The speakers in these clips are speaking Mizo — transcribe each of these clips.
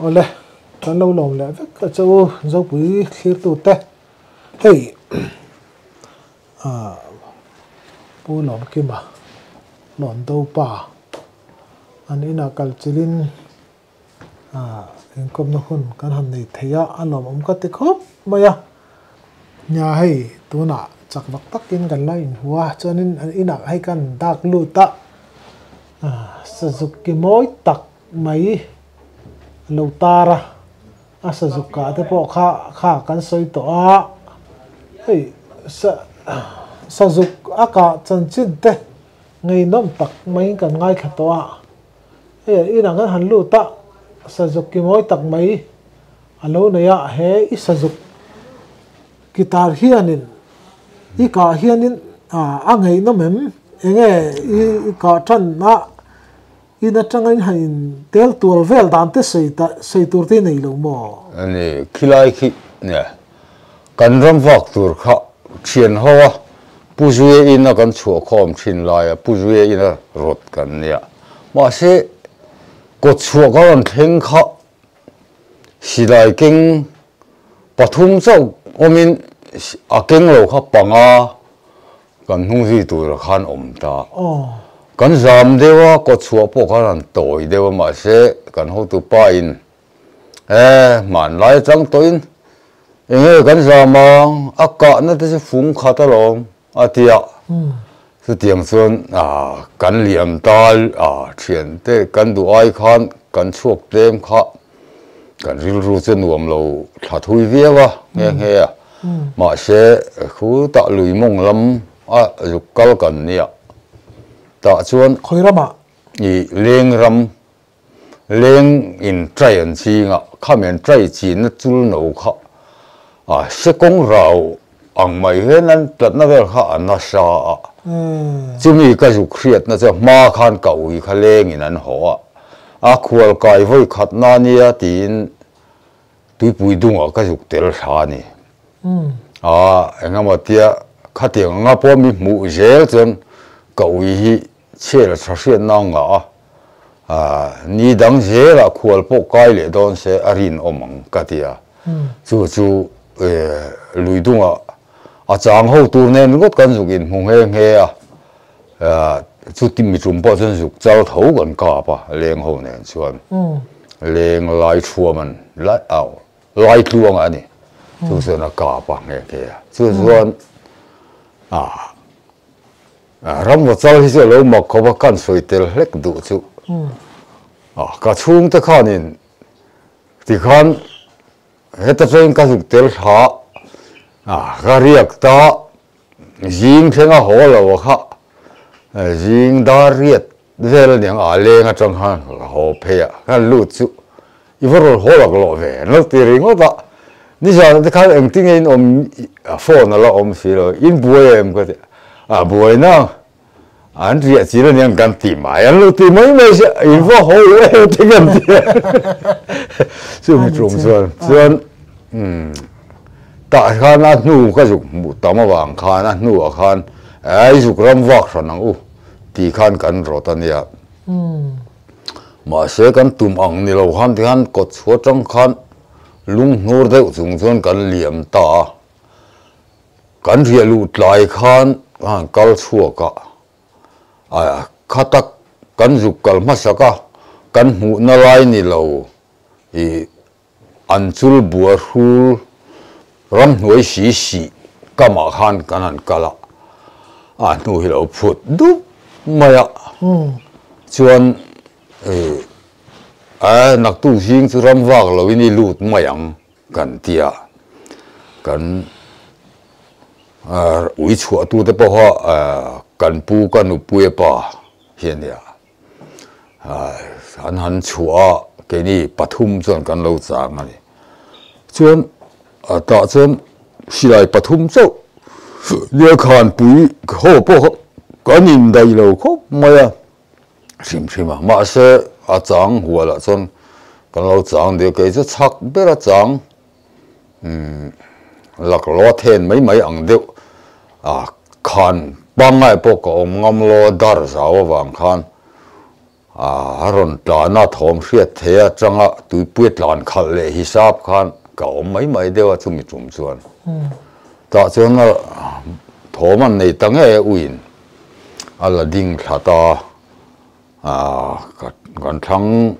Awle, kan lo lawm leh vek a che u Zopui thlirtute. Hei ah Pu Lawmkima Lawndopa an inah kal chilhin ah inkawmna hun kan han nei thei a, a lawmawm ka ti khawp mai a. Nia hei tunah chak vak takin kan la inhmu a, chuanin an inah hei kan dak lut a, ah sazuk ki mawi tak mai lo tar a, a sazuk kah te pawh kha kha kan sawi tawh a, hei sa sazuk a kah chanchin te ngeihnawm tak maiin kan ngaithla tawh a, hei an inah kan han lut a, sazuk ki mawi tak mai a lo nei a, he i sazuk ki tar hianin i kah hianin a ngeihnawm em enge i kah tan a. In atanga in han in tel tual vel dan te sawi ta sawi tur te nei lo maw? Ani khilai khi nia kan ram vak tur kha thian ho a Pu Zuia in a kan chhuah khawm thin lai a Pu Zuia in a rawt kan nia mahse kawt chhuah ka rawn thleng kha silai keng pathum chauh awmin a keng lo kha panga Kan hnung zui tur khan awm ta. Kan zam deuh a, kawtchhuah pawh khan han tawi deuh a, mahse kan hotu pa in e hmanlai atang tawhin enge kan zam ang, a kahna te chu fung khat alawm a ti a. Chutiang chuan kan liam ta a, thiante kan duh ai khan kan chhuak tlem kha Kan rilru chu nuam lo thla thui viau a nghe nghe a, mahse khu tah lui mawng lam a zuk kal kan nia tah chuan Khawi ramah? I leng ram, leng in trai an ching a, khami an trai chinna chul no kha a se kawng rau ang mai hian an tlatna vel kha a nasa a, chumi ka zuk hriatna chu hma khan ka ui kha lengin an haw a, a khual kai vawi khat na nia tiin tuipui dungah ka zuk tel thla a ni. A engemaw tia khatiang anga pawh mi hmuh zel chuan ka ui hi chhiat a tha hriatna a ngah a, ni dang zelah khual pawh kai leh dawn se a rinawm ang ka ti a, chu chu lui dungah a chang ho tur nen ringawt kan zuk inhmu nghe nghe a, chuti mi tum pawh chuan zuk chal tho kan kap a leng ho nen chuan leng lai thuam an lai au lai tluang a ni chu chuan a kap a nghe nghe a, chu chuan ah. Ramva chal hi chu a lo mak khawp a, kan sawi tel hlek duh chu. Ka chhungte khanin tikhan heta tangin ka zuk tel thla a, ka riak ta zing thleng a haw lo a kha, zing dar riat vel aniang a leng atang khan ka haw phei a, kan lut chu i va rawn haw lak lawh ve an lo ti ringawt a, nizan te khan engtin nge in awm phone a la awm si lo, in buai em ka ti a, buai na an riah chin aniang kan ti mai an lo ti mai mai si in va haw leh em te kan ti a, chumi tum chuan chuan tah khan a hnu ka zuk hmuh tam avang khan a hnuah khan ei zuk ram vak hran ang u tih khan kan rawt a nia. Mahse kan tum ang ni lo khan tikhan kawt chhuah atang khan lung hnur deuh chung chuan kan liam ta a, kan riah luh tlai khan ka han kal chhuak a, a kha tak kan zuk kal hmasak a, kan hmuhna lai ni lo ih an chul bua hrul ramhnuai si si kamah khan kan han kal a, a hnu hi lo phut dup mai a, chuan ih a naktuk zing chu ram vak loin i lut mai ang kan ti a, kan ui chhuah tute pawha kan pu ka nupui pa hi a nia. An han chhuah a, keini pathum chuan kan lo chang a ni. Chuan tah chuan silai pathum chauh nia khanpui ho pawh kha kan indaih lo khawp mai a, hrim hrim a. Mahse a chang hualah chuan kan lo chang deuh, kei chu chhak ber a chang laklawh a then mai mai ang deuh a khan pangngai pawh ka awm ngam lo a dar zau avang khan A rawn tlana thawm hriat thei atanga tuipui tlan khalh leh hisap khan ka awm mai mai deuh a chumi tum chuan. Tah chuan a thawm an nei ta ngei a uiin a la ding thla ta a, kan thlang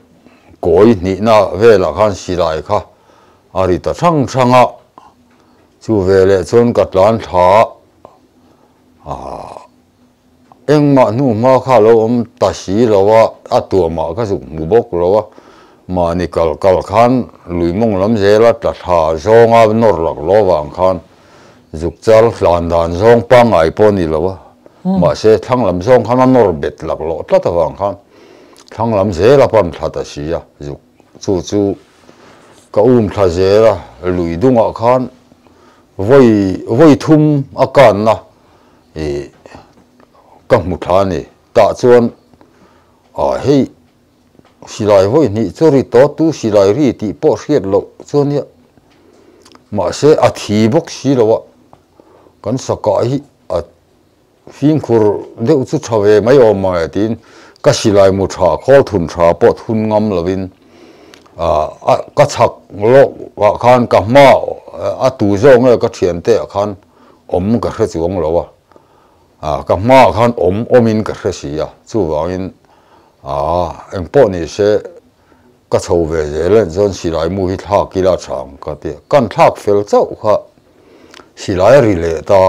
kawi hnihna velah khan silai kha a ri ta thang thang a, chu veleh chuan ka tlan thla a. Engmah hnu hma kha a lo awm ta si lo a, a tuamah ka zuk hmu bawk lo a, mahni kal kal khan lui mawng lam zela tla thla zawnga nawr lak lo avang khan zuk chal hlan dan zawng pangngai pawh a ni lo a, mahse thlang lam zawng khan a nawr bet lak loh tlat avang khan thlang lam zela pan thla ta si a, zuk chu chu ka um thla zel a, lui dungah khan vawi vawi thum a kanna Ih, ka hmu tha a ni. Tah chuan, ah hei silai vawi hnih chu ri tawh tu silai ri tih pawh hriat loh chu ania. Mahse a thi bawk si lo a, kan sakah hi a fimkhur deuh chu tha ve mai awm mang e tiin ka silai mu tha khawl thun tha pawh thun ngam lovin ah ka chhak lawk ah khan ka hma a tu zawk nge ka thiante ah khan awm ka hre chuang lo a, ah ka hmaah khan awm awmin ka hre si a, chuvangin ah engpawh ni se ka chho ve zel a chuan silai mu hi thlak ila tha ang ka ti a, kan thlak fel chauh kha silai a ri leh ta,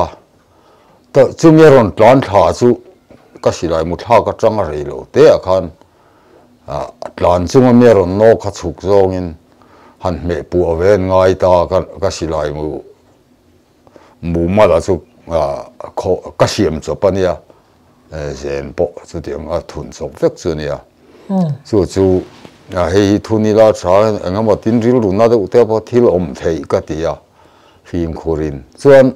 ta chumi a rawn tlan thla chu ka silai mu thlak atang a rei lo te ah khan ah tlan chunga mi a rawn nawk kha chhuk zawngin han hmeh puah ve an ngai ta ka silai mu. Mumal chu ka siam chawp a nia, zen pawh chutiang a thun chawp vek chu a nia. Chu chu hei hi thun ila tha eng emaw tin rilru na deuh te pawh thil awm theih ka ti a, fimkhurin. Chuan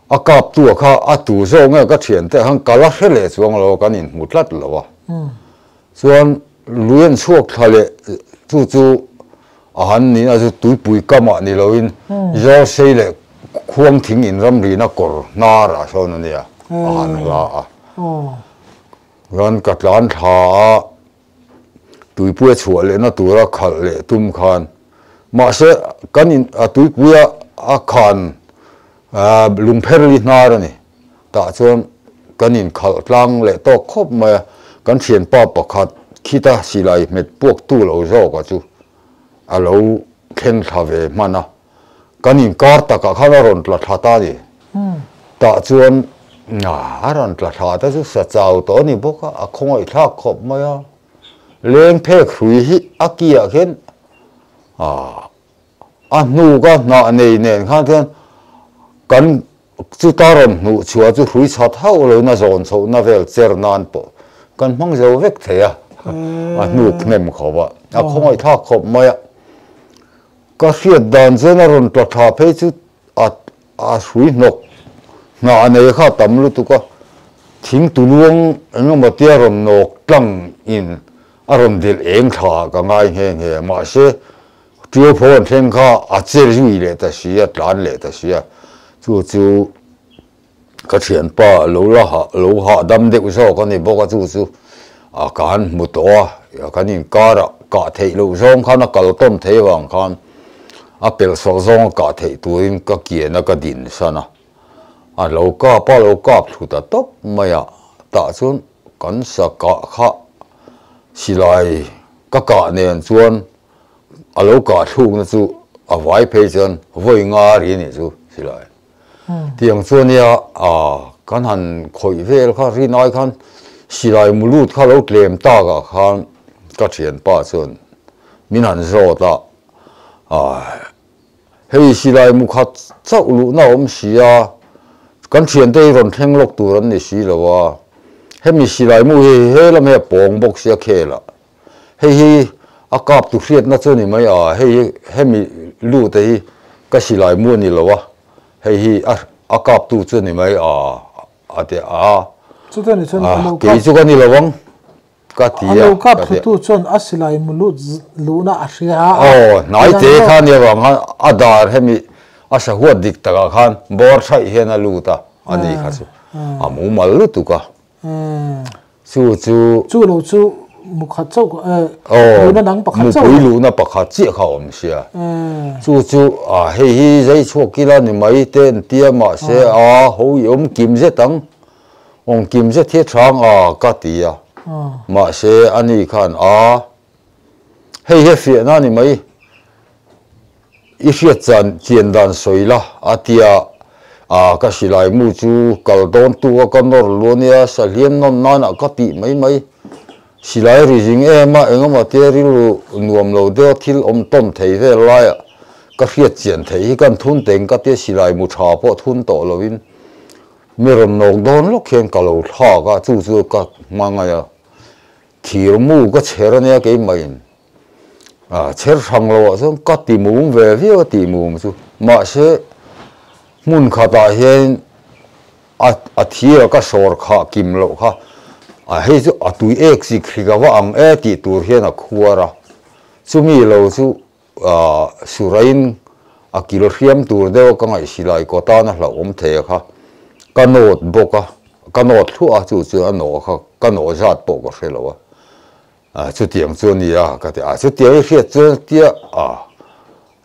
a kap tu kha a tu zawk nge ka thian te khan ka la hre leh chuang lo a, kan inhmu tlat lo a. Chuan lui an chhuak thla leh chu chu a han ni a chu tuipui kamah ni loin Zawlsei leh Khuangthing in ramrina kawr hnar ah sawn a nia a han hla a. Chuan ka tlan thla a tuipui a chhuah lehna tura khalh leh tum khan mahse kan in a tuipui a a khan lungpherli hnar a ni. Tah chuan kan inkhalh tlang leh tawk khawp mai a, kan thianpa pakhat khita silai hmet puak tu lo zawka chu a lo thleng thla ve hman a, kan inkar takah khan a rawn tla thla ta a ni. Tah chuan a rawn tla thla te chu sa chau tawh a ni bawk a, a khawngaihthlak khawp mai a, leng phek hrui hi a kiah khian A hnu ka hnah nei nen khan chuan kan chuta rawn hnuh chhuah chu hrui chhat hauh loin a zawn chhohna vel cher nan pawh kan hmang zo vek thei a, a hnuk hnem khawp a, a khawngaihthlak khawp mai a. Ka hriat dan chuan a rawn tla tha phei chu a a hrui hnawk hnah nei kha a tam lutuk a, thing tuluang eng emaw tia rawn nawk tlang in a rawn delh eng thla ka ngai nghe nghe a, mahse Ṭiau pho an thleng kha a che zui leh ta si a, tlan leh ta si a, chu chu ka ṭhianpa lo la hah lo hahdam deuh zawk a ni bawk a, chu chu a ka han hmu tawh a, kan inkarah kah theih loh zawng khan a kal tawn thei avang khan a pelh sawrh zawng a kah theih turin ka kian a ka din san a, a lo kap a, lo kap thlu ta tawp mai a, tah chuan kan sa kah kha silai ka kah nen chuan A lo kah thlukna chu a vai phei chuan vawi nga ri anih chu silai. Tiang chu ania a kan han khawih vel kha rinai khan silai mu lut kha lo tlem tak ah khan ka thianpa chuan min han zawt a, hei silai mu khat chauh luhna a awm si a, kan thiante hi rawn thleng lawk tur an ni si lo a, hemi silai mu hi he lam hi a pawng bawk sia khel ah. Hei hi a kap tu hriatna chu a ni mai a, hei hi hemi lu te hi ka silai mu a ni lo a, hei hi a a kap tu chu a ni mai a a ti a. Chutah ni chuan a lo kap. Kei chu ka ni lo ang ka ti a. A lo kap thu tu chuan a silai mu lut luhna a hria a. Aw, hnai te kha nia vang khan a dar hemi a sahuat dik takah khan bawr thaih hian a lut a, a ni kha chu a mumal lutuk a. Chu chu. Chu lo chu. Mu khat chauh eh luhna dang pakhat chauh. Mupui luhna pakhat chiah kha a awm sia. Chu chu a hei hi zai chhuak ila ni mai te an tia mahse a ho i awm kim zet ang. Awm kim zet hi a chhang a ka ti a. Mahse ani khan a hei hi a fiahna a ni mai. I hriat chan chian dan sawi la, a tia. A, ka silai mu chu kal dawn tu a ka nawr lu ania, sahliam nawn nanah ka tih mai mai. Silai ri zing em a, engemaw te rilru nuam lo deuha thil awm tawn thei vel laiah ka hriat chian theih hi kan thun teng ka tia silai mu tha pawh thun tawh lovin mi rawn nawk dawn lawk hian ka lo thlak a, chu chu ka hmangaih a, thir mu ka chher ania keimah-in. A chher hrang lo ah chuan ka ti mum ve viau a tih mum chu mahse hmun khatah hian a a thir a ka sawr khah kim loh kha a hei chu a tui ek chik hrik a va ang e tih tur hian a khuar a chumi lo chu ah surain a kil hriam tur deuh a ka ngaihsi lai kaw tan a hlauhawm thei a kha ka nawt bawk a ka nawt hluah a chu chu a nawh kha ka nawh zat pawh ka hre lo a. A chutiang chu a ni a, ka ti a. Chutiang i hriat chuan tia a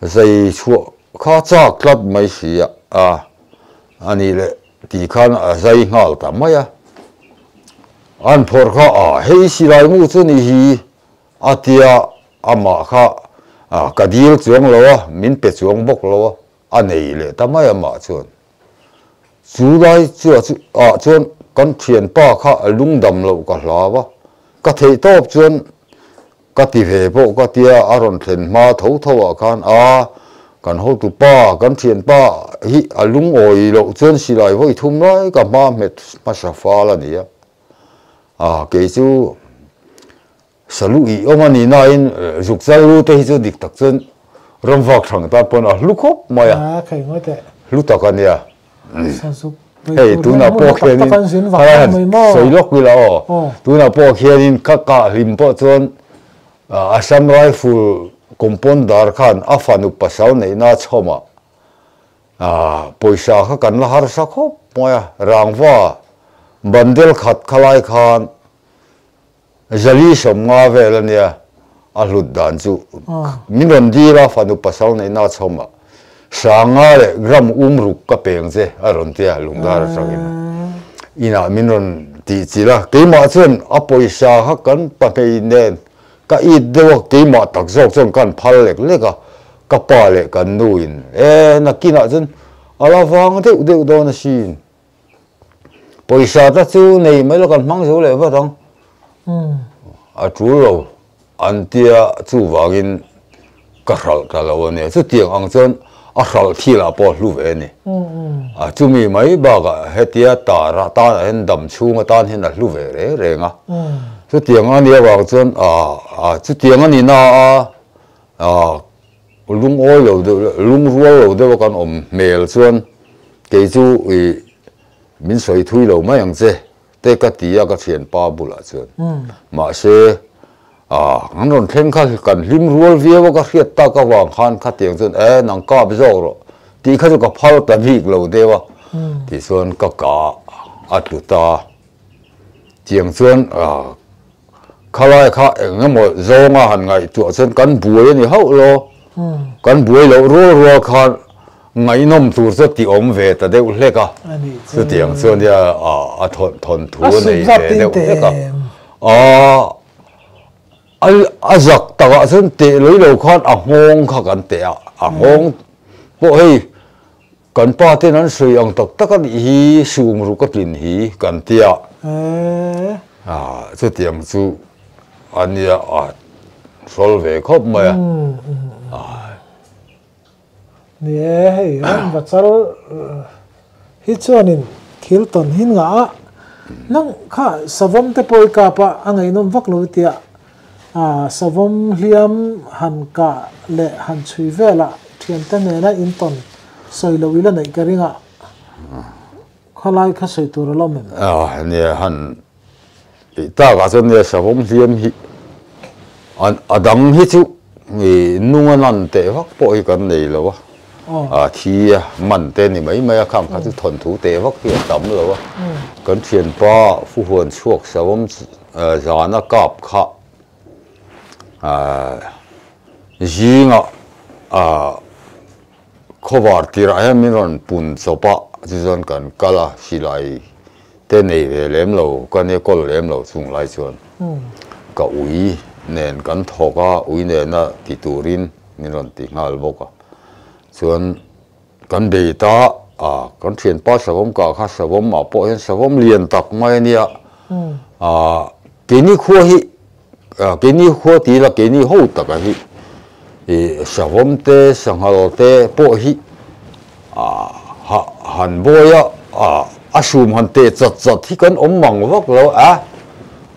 zai chhuah kha chak tlat mai si a, a a nih leh tih khan a zai nghal ta mai a. An phawrh kha a hei silai mu chu ni hi a tia amah kha a ka dil chuang lo a, min pe chuang bawk lo a, a nei leh ta mai amah chuan. Chu lai chu ah chuan kan thianpa kha a lungdam loh ka hlau a, ka theih tawp chuan ka ti ve pawh ka tia a rawn thlen hma tho tho ah khan a kan hotupa kan thianpa hi a lungawi loh chuan silai vawi thum lai ka hma hmet hmasa fal a ni a, a kei chu Salu ih awm a nih nain zuk chal lu te hi chu dik tak chuan ram vak hrang tan pawn a hlu khawp mai a. A khai ngawt e. Hlu tak a nia. Sazuk Hei tunah pawh khianin sawi lawk ila aw. Tunah pawh khianin ka kah hlim pawh chuan Assam Rifle compounder khan a fanu pasal neihna chhawmah pawisa kha kan la harsa khawp mai a. Rangva bandel khat khalai khan Zali sawmnga vel a nia, a hlut dan chu min rawn dil a, fanu pasal neihna chhawm ah Sanga leh gram um ruk ka peng che a rawn ti a, lungdar atangin inah min rawn tih chilh a, keimah chuan a pawisa kha kan pahmei nen ka it deuh a, keimah tak zawk chuan kan phal lek lek a, ka pa leh kan nu in e nakinah chuan a la vang deuh deuh dawn asin. Pawisa te chu nei mai lo kan hmang zo leh vat ang. A tul lo an tia chuvangin ka hralh ta lo a nia. Chutiang ang chuan a hralh thilah pawh a hlu ve a ni. A chumi mai bakah hetia tar tanah hian dam chhung atan hian a hlu ve reng reng a. Chutiang a nih avang chuan chutiang a ni na a Lungawi lo deuh leh lungrual lo deuha kan awm hmel chuan kei chu i min sawi thui lo mai ang che te ka ti a ka thianpa bulah chuan. Mahse ah an rawn thleng kha kan hlim rual viau a ka hriat tak avang khan khatiang chuan e nang kap zawk rawh tih kha chu ka phal ta bik lo deuh a tichuan ka kah a tlu ta. Tiang chuan khalai kha eng emaw zawnga han ngaihtuah chuan kan buai a ni hauh lo. Kan buai loh rual rual khan ngaihnawm tur chu a ti awm ve ta deuh hlek a. Chutiang chuan nia a thawnthu a nei ve deuh hlek a. A zak takah chuan teh lei lo khan a nghawng kha kan teh a, a nghawng pawh hei Kan pa ten an sawi ang tak tak a nih hi sum ruk a tlin hi kan ti a. Chutiang chu a nia a hrawl ve khawp mai a. Ni e, hei ram va chal hi chuanin thil tawn hin ngah a, nang kha savawm te pawh i kap a, a ngaihnawm vak lo tia savawm hliam han kah leh han chhui velah Thiante nena in tawn sawi loh ila neih ka ring a, khawlai kha sawi tur a lawm em? A nia han tih takah chuan nia savawm hliam hi a dang hi chu nung a nan teh vak pawh hi kan nei lo a, a thi a man te ni mai mai a khang kha chu thawnthu teh vak hi a tam lo a, kan thianpa Fuhuan chhuak savawm zana kap kha. Zingah khawvar tirah hian min rawn pun chawp a, chuchuan kan kal a, silai te nei ve lem lo, ka nia kawl lem lo chung lai chuan ka ui nen kan thawk a, ui nena ti turin min rawn ti nghal bawk a, chuan kan bei ta a, kan thianpa savawm kah kha savawm ah pawh hian savawm lian tak mai a nia, keini khua hi Keini khua ti ila keini ho taka hi ih savawm te sanghal te pawh hi ah han bawi a a sum han teh chat chat hi kan awm mang vak lo a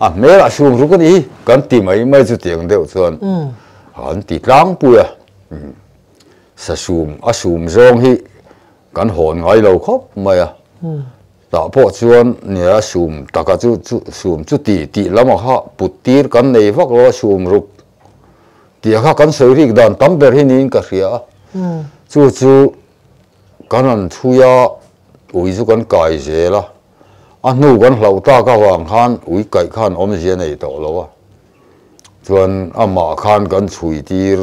a hmel a sum ruk a ni hi kan ti mai mai chutiang deuh chuan an ti tlangpui a sa sum a sum zawng hi kan hawn ngai lo khawp mai a. Tah pawh chuan nia sum taka chu chu sum chu ti tih lamah kha put tir kan nei vak lo a sum ruk tih kha kan sawi rik dan tam ber hi niin ka hria a. Chu chu kan han chhui a, ui chu kan kai zel a, a hnu kan hlauh tak avang khan ui kaih khan awmzia nei tawh lo a. Chuan amah khan kan chhui tir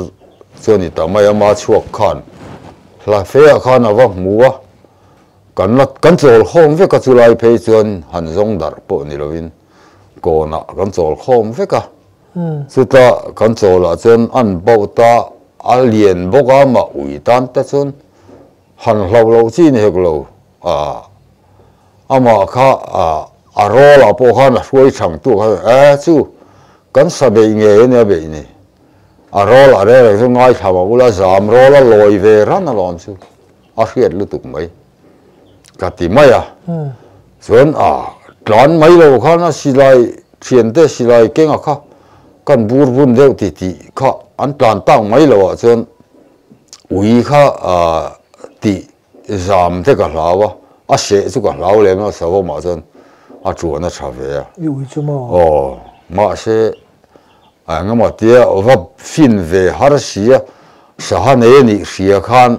chuan i ta mai ama chhuak khan hla fe ah khan a va hmu a. Kan la kan chawl khawm vek a chulai phei chuan han zawng darh pawh ni lovin kawnah kan chawl khawm vek a. Chuta kan chawlah chuan an bauh ta a lian bawk a mah ui tan te chuan han hlauh loh chi ni hek lo a amah kha a rawl ah pawh khan a hruai thang tu kha e chu kan sa beih ngei a nia beih ni a rawl ah reng reng chu ngaithla mah ula zam rawl a lawi ve ran alawm chu. A hriat lutuk mai ka ti mai a, chuan a tlan mai lo khan a silai thiante silai kenga kha kan bur bun deuh ti tih kha an tlan tak mai lo ah chuan ui kha tih zam te ka hlau a, a seh chu ka hlau lem a savawm ah chuan a tuan a tha ve a. I ui chu maw? Aw, mahse Engemaw tia va fin ve har sia saha nei a nih hria khan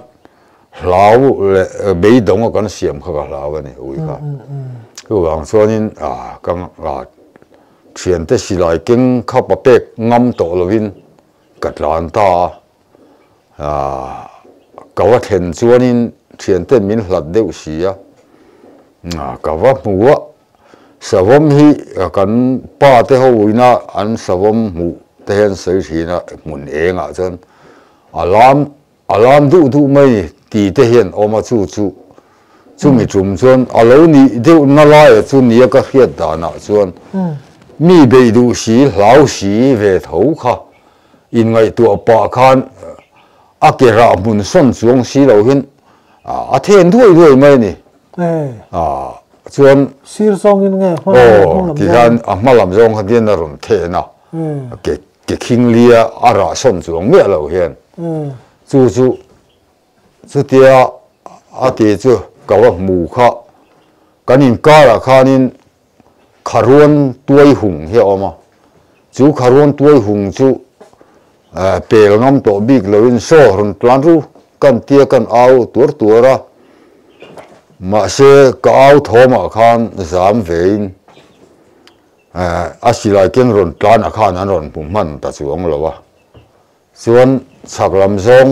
hlau leh beidawng a kan siam kha ka hlau a ni ui kha. Chuvang chuanin ka thiante silai keng kha pa pek ngam tawh lovin ka tlan ta a, ka va thlen chuanin thianten min hlat deuh si a, ka va hmu a. Savawm hi kan pa te ho ina an savawm hmuh te hian sawi thin a, hmun eng ah chuan a lam a lam duh duh mai ni ti te hian awm a chu chu chumi tum chuan a lo nih deuh na lai ah chu nia ka hriat dan ah chuan mi beih duh si hlau si ve tho kha inngaihtuah pah khan a ke rah hmun sawn chuang si lo hian a then duai duai mai a ni. Chuan sir zawngin nge hma lam leh hnung lam zawng? Tihian a hma lam zawng kha tihian a rawn then a, ke ke khing lia a rah sawn chuang miah lo hian chu chu chutia a ti chu ka va hmu kha kan inkarah khanin kharuan tuai hung hi a awm a, chu kharuan tuai hung chu pel ngam tawh bik loin saw rawn tlan ru kan tia kan au tuar tuar a, mahse ka au thawmah khan zam vein a silai keng rawn tlan ah khan an rawn hmu hman ta chuang lo a. Chuan chhak lam zawng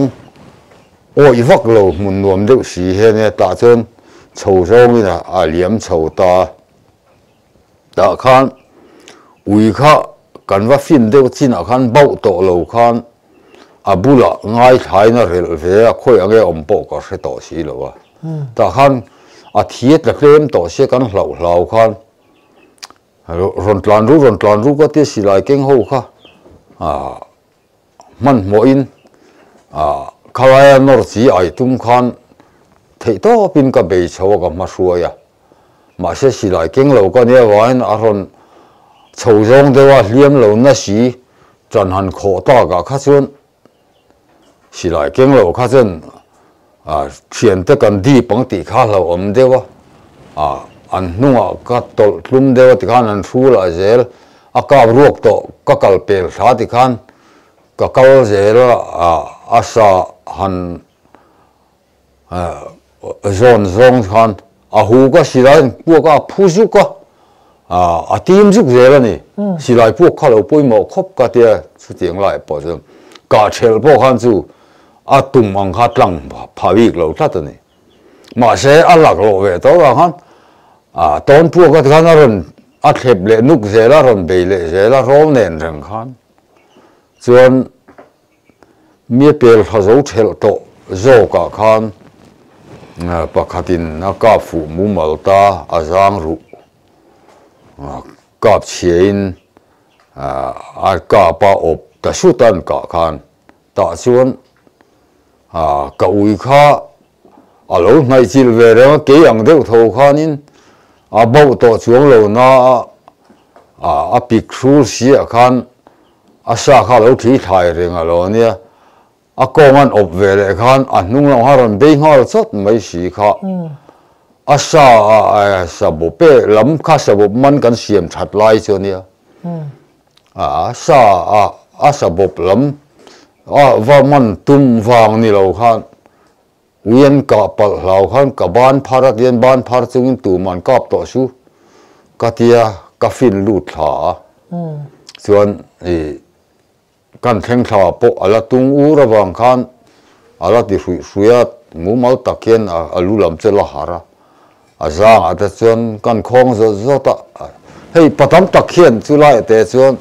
awih vak lo hmun nuam deuh si hian e tah chuan chho zawngin a liam chho ta. Tah khan ui kha kan va fin deuh chinah khan bauh tawh lo khan a bulah ngaithlain a relh ve a, khawi ange awm pawh ka hre tawh si lo a. Tah khan a thi a tla tlem tawh sia kan hlauh hlau khan Rawn tlan ru rawn tlan ru ka tia silai keng ho kha hmanhmawhin khalaia nawr chi ai tum khan theih tawpin ka bei chho a ka hma hruai a, mahse silai keng lo ka nia vangin a rawn chho zawng deuh a hliam lo na si ṭan han khawh takah kha chuan Silai keng lo kha chuan thiante kan dip ang tih kha hlauhawm deuh a, an hnungah ka tawlh tlum deuh a tikhan an hrul ah zel a kap ruak tawh ka kal pel thla tikhan ka kal zel a, a sa han zawn zawng khan a hu ka silai an puak a, a phu zuk a. A tim zuk zel a ni. Silai puak kha lo pawimawh khawp ka tia chutiang laiah pawh chuan kah ṭhelh pawh khan chu a tum ang kha tlang pha bik lo tlat a ni. Mahse a laklawh ve tawh avang khan tawn puak a ti khan a rawn a thlep leh nuk zel a, rawn bei leh zel a, rawl nen reng khan chuan Mi a pel tha zo thelh tawh zawkah khan pakhatin a kap fuh mumal ta a zang ruh kap chhiain a kap a awp ta sut a an kah khan tah chuan ka ui kha a lo hnaih chilh ve reng a, kei ang deuh tho khanin a bauh tawh chuang lo na a a pik hrul siah khan A sa kha a lo thli thlai reng a lo nia, a kawng an awp ve leh khan a hnung lamah khan a rawn bei nghal chawt mai si kha. A sa a sa bawp e, lam kha sa bawp man kan siam that lai chu a nia. A sa a a sa bawp lam a va man tum vang ni lo khan ui an kah palh hlau khan ka ban phar a tian ban phar chungin tumah an kap tawh su ka tia ka fin lut thla a chuan ih kan thleng thla pawh a la tung ur avang khan a la ti hruih hruih a mumal tak hian a lu lam chu a la harh a a zangah te chuan kan khawng zawt zawt a hei pa tam tak hian chu laiah te chuan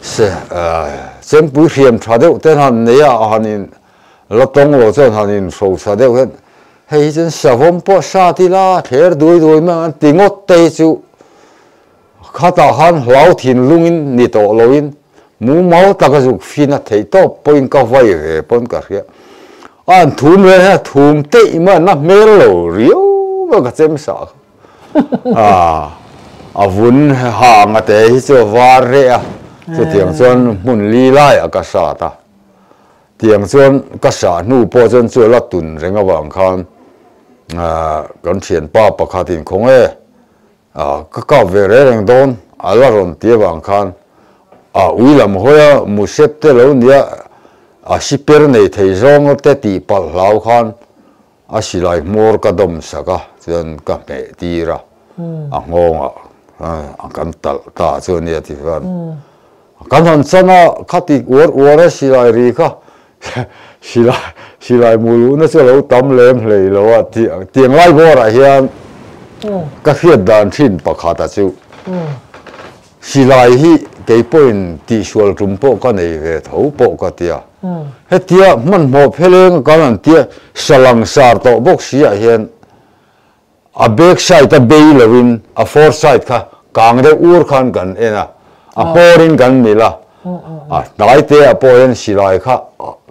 se chempui hriam tha deuh te han nei a a han in La tawng lo chuan han inhrosa deuh hian, Hei hi chuan savawm pawh sat ila, thler duai duai mai ang an ti ngawt te hi chu khatah khan hlau thinlungin ni tawh loin mumal taka zuk fin a theih tawp pawhin ka vai ve pawn ka hria. A han thum reng hian a thum teih mai a, na hmel lo riau mai ka chem sah kha. A vun hang a te hi chu a var reh a, chutiang chuan hmun li laiah ka sat a. Tiang chuan ka sah hnu pawh chuan chu a la tun reng avang khan kan thianpa pakhatin khawng e, ka kap ve reng reng dawn a la rawn ti avang khan a ui lam hawi a musep te lo nia a siper nei thei zawng te tih palh hlau khan a silai hmawr ka dawm sak a chuan ka hmeh tir a, a nghawngah kan talh ta chu a nia ti khan Kan han chan a, khati uar uar a silai ri kha silai silai mu luhna chu a lo tam lem hlei lo a, tiang lai bawrah hian ka hriat dan thin pakhat a chu silai hi kei pawhin tihsual tum pawh ka nei ve tho pawh ka tia. Hetia hmanhmawh pheleng kan han tia salang sar tawh bawk si ah hian A back side a bei loin a fore side kha kang deuh ur khan kan en a, a hmawrin kan mil a, a hnai te ah pawh hian silai kha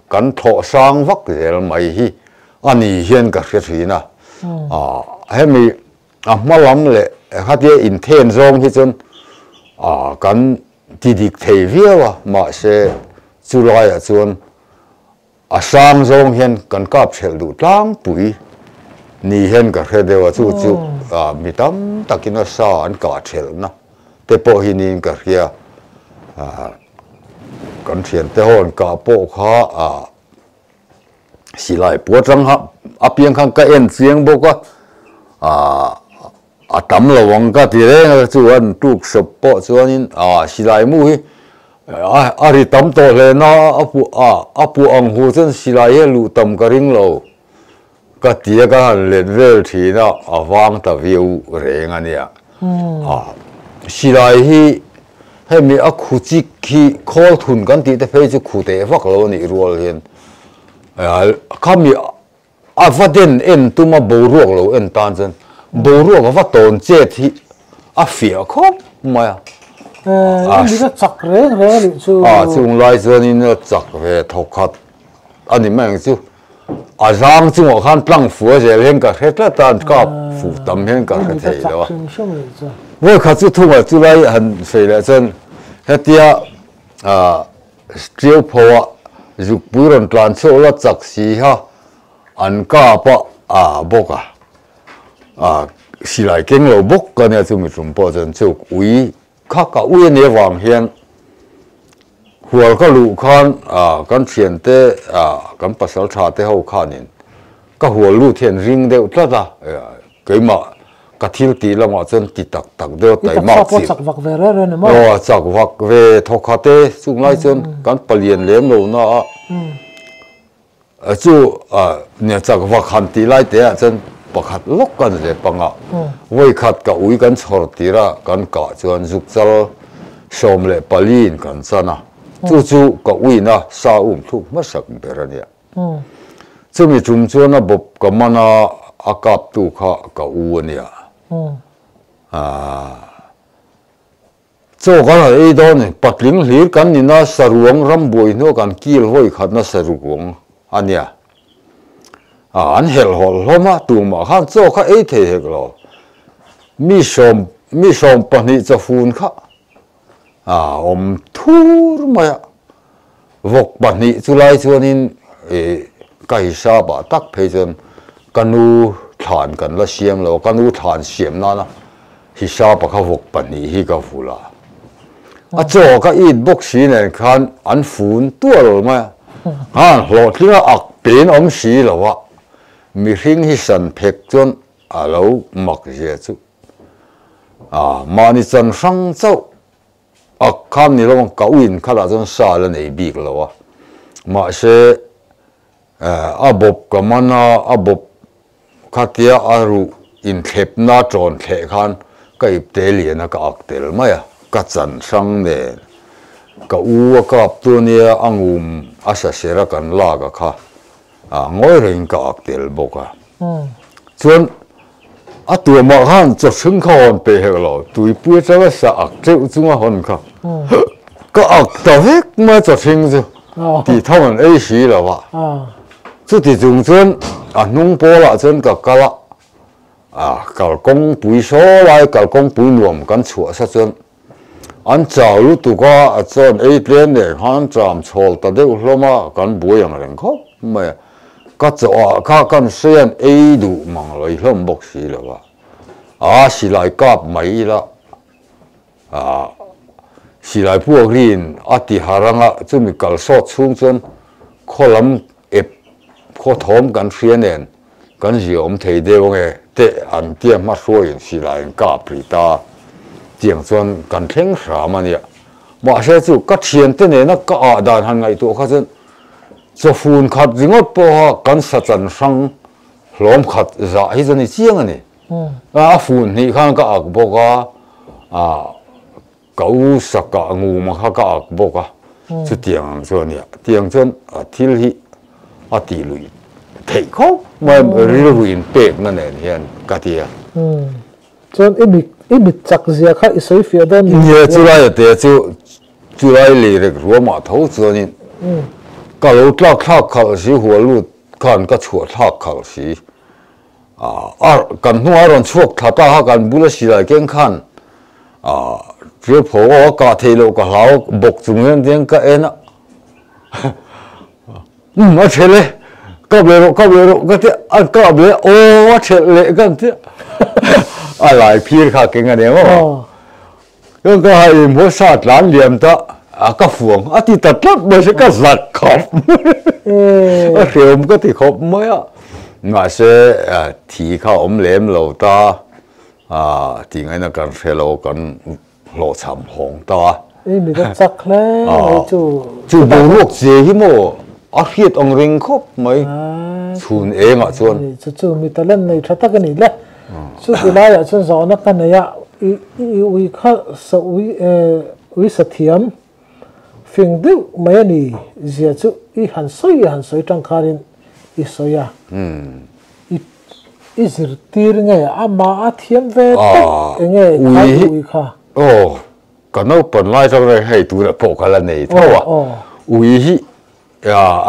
kan thlawh sang vak zel mai hi a ni hian ka hre thin a. Hemi a hma lam leh khatia inthen zawng hi chuan kan ti dik thei viau a, mahse chulaiah chuan A sang zawng hian kan kap hrelh duh tlangpui ni hian ka hre deuh a, chu chu mi tam takin a sa an kah hrelhna te pawh hi niin ka hria. Kan thiante ho an kah pawh kha silai pua tang kha apiang khan ka en chiang bawk a, a tam lo ang ka ti reng a, chu an tuk sawp pawh chuanin silai mu hi A ri tam tawh hle na a puah a, a puah ang hu chuan silai hi a luh tam ka ring lo. Ka ti a ka han let vel thin a, a vang ta viau reng a nia. A silai hi hemi a khu chik hi khawl thun kan tih te phei chu khu teh vak lo a nih rual hian khami A va den en tum a boruak lo en tan chuan boruak a va tawn chet hi a fiah khawp mai a. Eh, in a chak reng reng a nih chu. A chung lai chuan in a chak ve thawk khat a ni mai ang chu. A zang chungah khan tlang fua zel hian ka hre tlat a, kap fuh tam hian ka hre thei lo a. Vawi khat chu thungah chu lai han sawi leh chuan hetia Ṭiau pho ah zukpui rawn tlan chhuak la chak si ha an kap a ah bawk a ah silai keng lo bawk ka nia chumi tum pawh chuan chu ui kha ka ui a nih avang hian hual ka luh khan ah kan thiante ah kan pasal tha te ho khanin ka hual lut hian ring deuh tlat a keimah. Ka thil tih lamah chuan ti tak tak deuh I taima taksa pawh chi chak vak ve reng reng ni maw? Aw chak vak ve thawkhat e, chung lai chuan kan palian lem lo na a chu nia chak vak han tih lai te ah chuan pakhat lawk kan ve pang a, vawikhat ka ui kan chhawr tir a kan kah chuan zuk chal 14 in kan chan a, chu chu ka uina sa um thluk hmasak ber a nia. Chumi tum chuan a bawp ka man a, a kaptu kha ka u a nia. Chaw kan han ei dawn ni, patling hlir kan ni na saruang ram buai hnua kan kil hawi khatna saruang a nia. An helh hawlh hlawm a, tumah khan chaw kha ei thei hek lo. Mi sawm, mi 12 chawfun kha a awm thur mai a. Vawk pahnih chu lai chuanin ih ka hisap ah tak phei chuan ka nu thlan kan la siam lo a, ka nu thlan siam nana hisap ah kha vawk pahnih hi ka vulh a. A chaw ka it bawk si nen khan an fun tual mai a, khan hlawhtling a ak pen awm si lo a, mihring hi san phek chuan a lo mak zia chu a mahni chan hrang chauh A khan ni lo ka uin khalah chuan sa la nei bik lo a, mahse a bawp ka man a, a bawp khatia a ruh inthlepna tawn thleh khan ka ipte lian a ka ak tel mai a, ka chan hrang nen ka u a kap tu ania a ngum a sa ser a kan lak a kha ngawi rengin ka ak tel bawk a. Chuan a tuamah khan chaw hring kha hawn peih hek lo, tuipui atanga sa ak teuh chunga hawn kha ka ak ta vek mai chaw hring chu tih tho an ei si lo a. Chuti chung chuan a hnung pawlah chuan ka kal a, a kalkawngpui saw lai kalkawngpui nuam kan chhuah sa chuan an chau lutuk a, a chuan ei tlem nen khan cham chhawl ta deuh hlawm a, kan buai ang reng khawp mai a. Ka chawhah kha kan hrian ei duh mang lo i hlawm bawk si lo a, aa silai kap mai ila, aa silai puak rin a ti har anga chumi kal sawt chhung chuan khaw lam ep khaw thawm kan hria nen kan zia awm thei deuh ange teh an tia hmahruaiin silai an kap ri ta tiang chuan kan thleng hram a nia. Mahse chu ka thiante nena ka ah dan han ngaihtuah kha chuan Chawfun khat ringawt pawha kan sa chan hrang hlawm khat zah hi chu ni chiang a ni. A fun hnih khan ka ak bawk a, ka u sakah nguma kha ka ak bawk a, chutiang ang chu a nia. Tiang chuan thil hi a tih luih theih khawp mai rilru inpekna nen hian ka ti a. Chuan i mit i mit chak zia kha i sawi fiah dawn ni? Nia, chulai a te chu chulai lei rek ruamah tho chuanin ka lo tlak thlak khalh si, hual lut khan ka chhuah thlak khalh si. A kan hnungah a rawn chhuak thla ta kha kan bula silai keng khan ṭiau pho aw a kah theih loh ka hlau bawk chung hian tiang ka en a. Umm a ṭhelh e, kap leh rawh, kap leh rawh ka tia, a kap leh aw a ṭhelh leh ka tia a lai phir kha keng a nia maw. Chuan ka ha im haw sa tlan liam ta a ka fuang a ti ta tlat mai se ka zak khawp a hreawm ka ti khawp mai a, mahse thi kha awm lem lo ta tih ngaihna kan hre lo kan hlawhchham hawng ta a. I mit a chak hle mai chu. Chu boruak che hi maw a hriat ang reng khawp mai chhun engah chuan. Chu chu mi talent nei tha tak a ni le. Chu ti laiah chuan zawhna ka nei a, i ui kha sa ui ui sa thiam fing deuh mai a ni zia chu i han sawi i han sawi tang khanin i sawi a. I I zirtir nge amah a thiam ve tak enge kha i ui kha? Aw, ka naupan lai tang reng hei tunah pawh ka la nei tho a, ui hi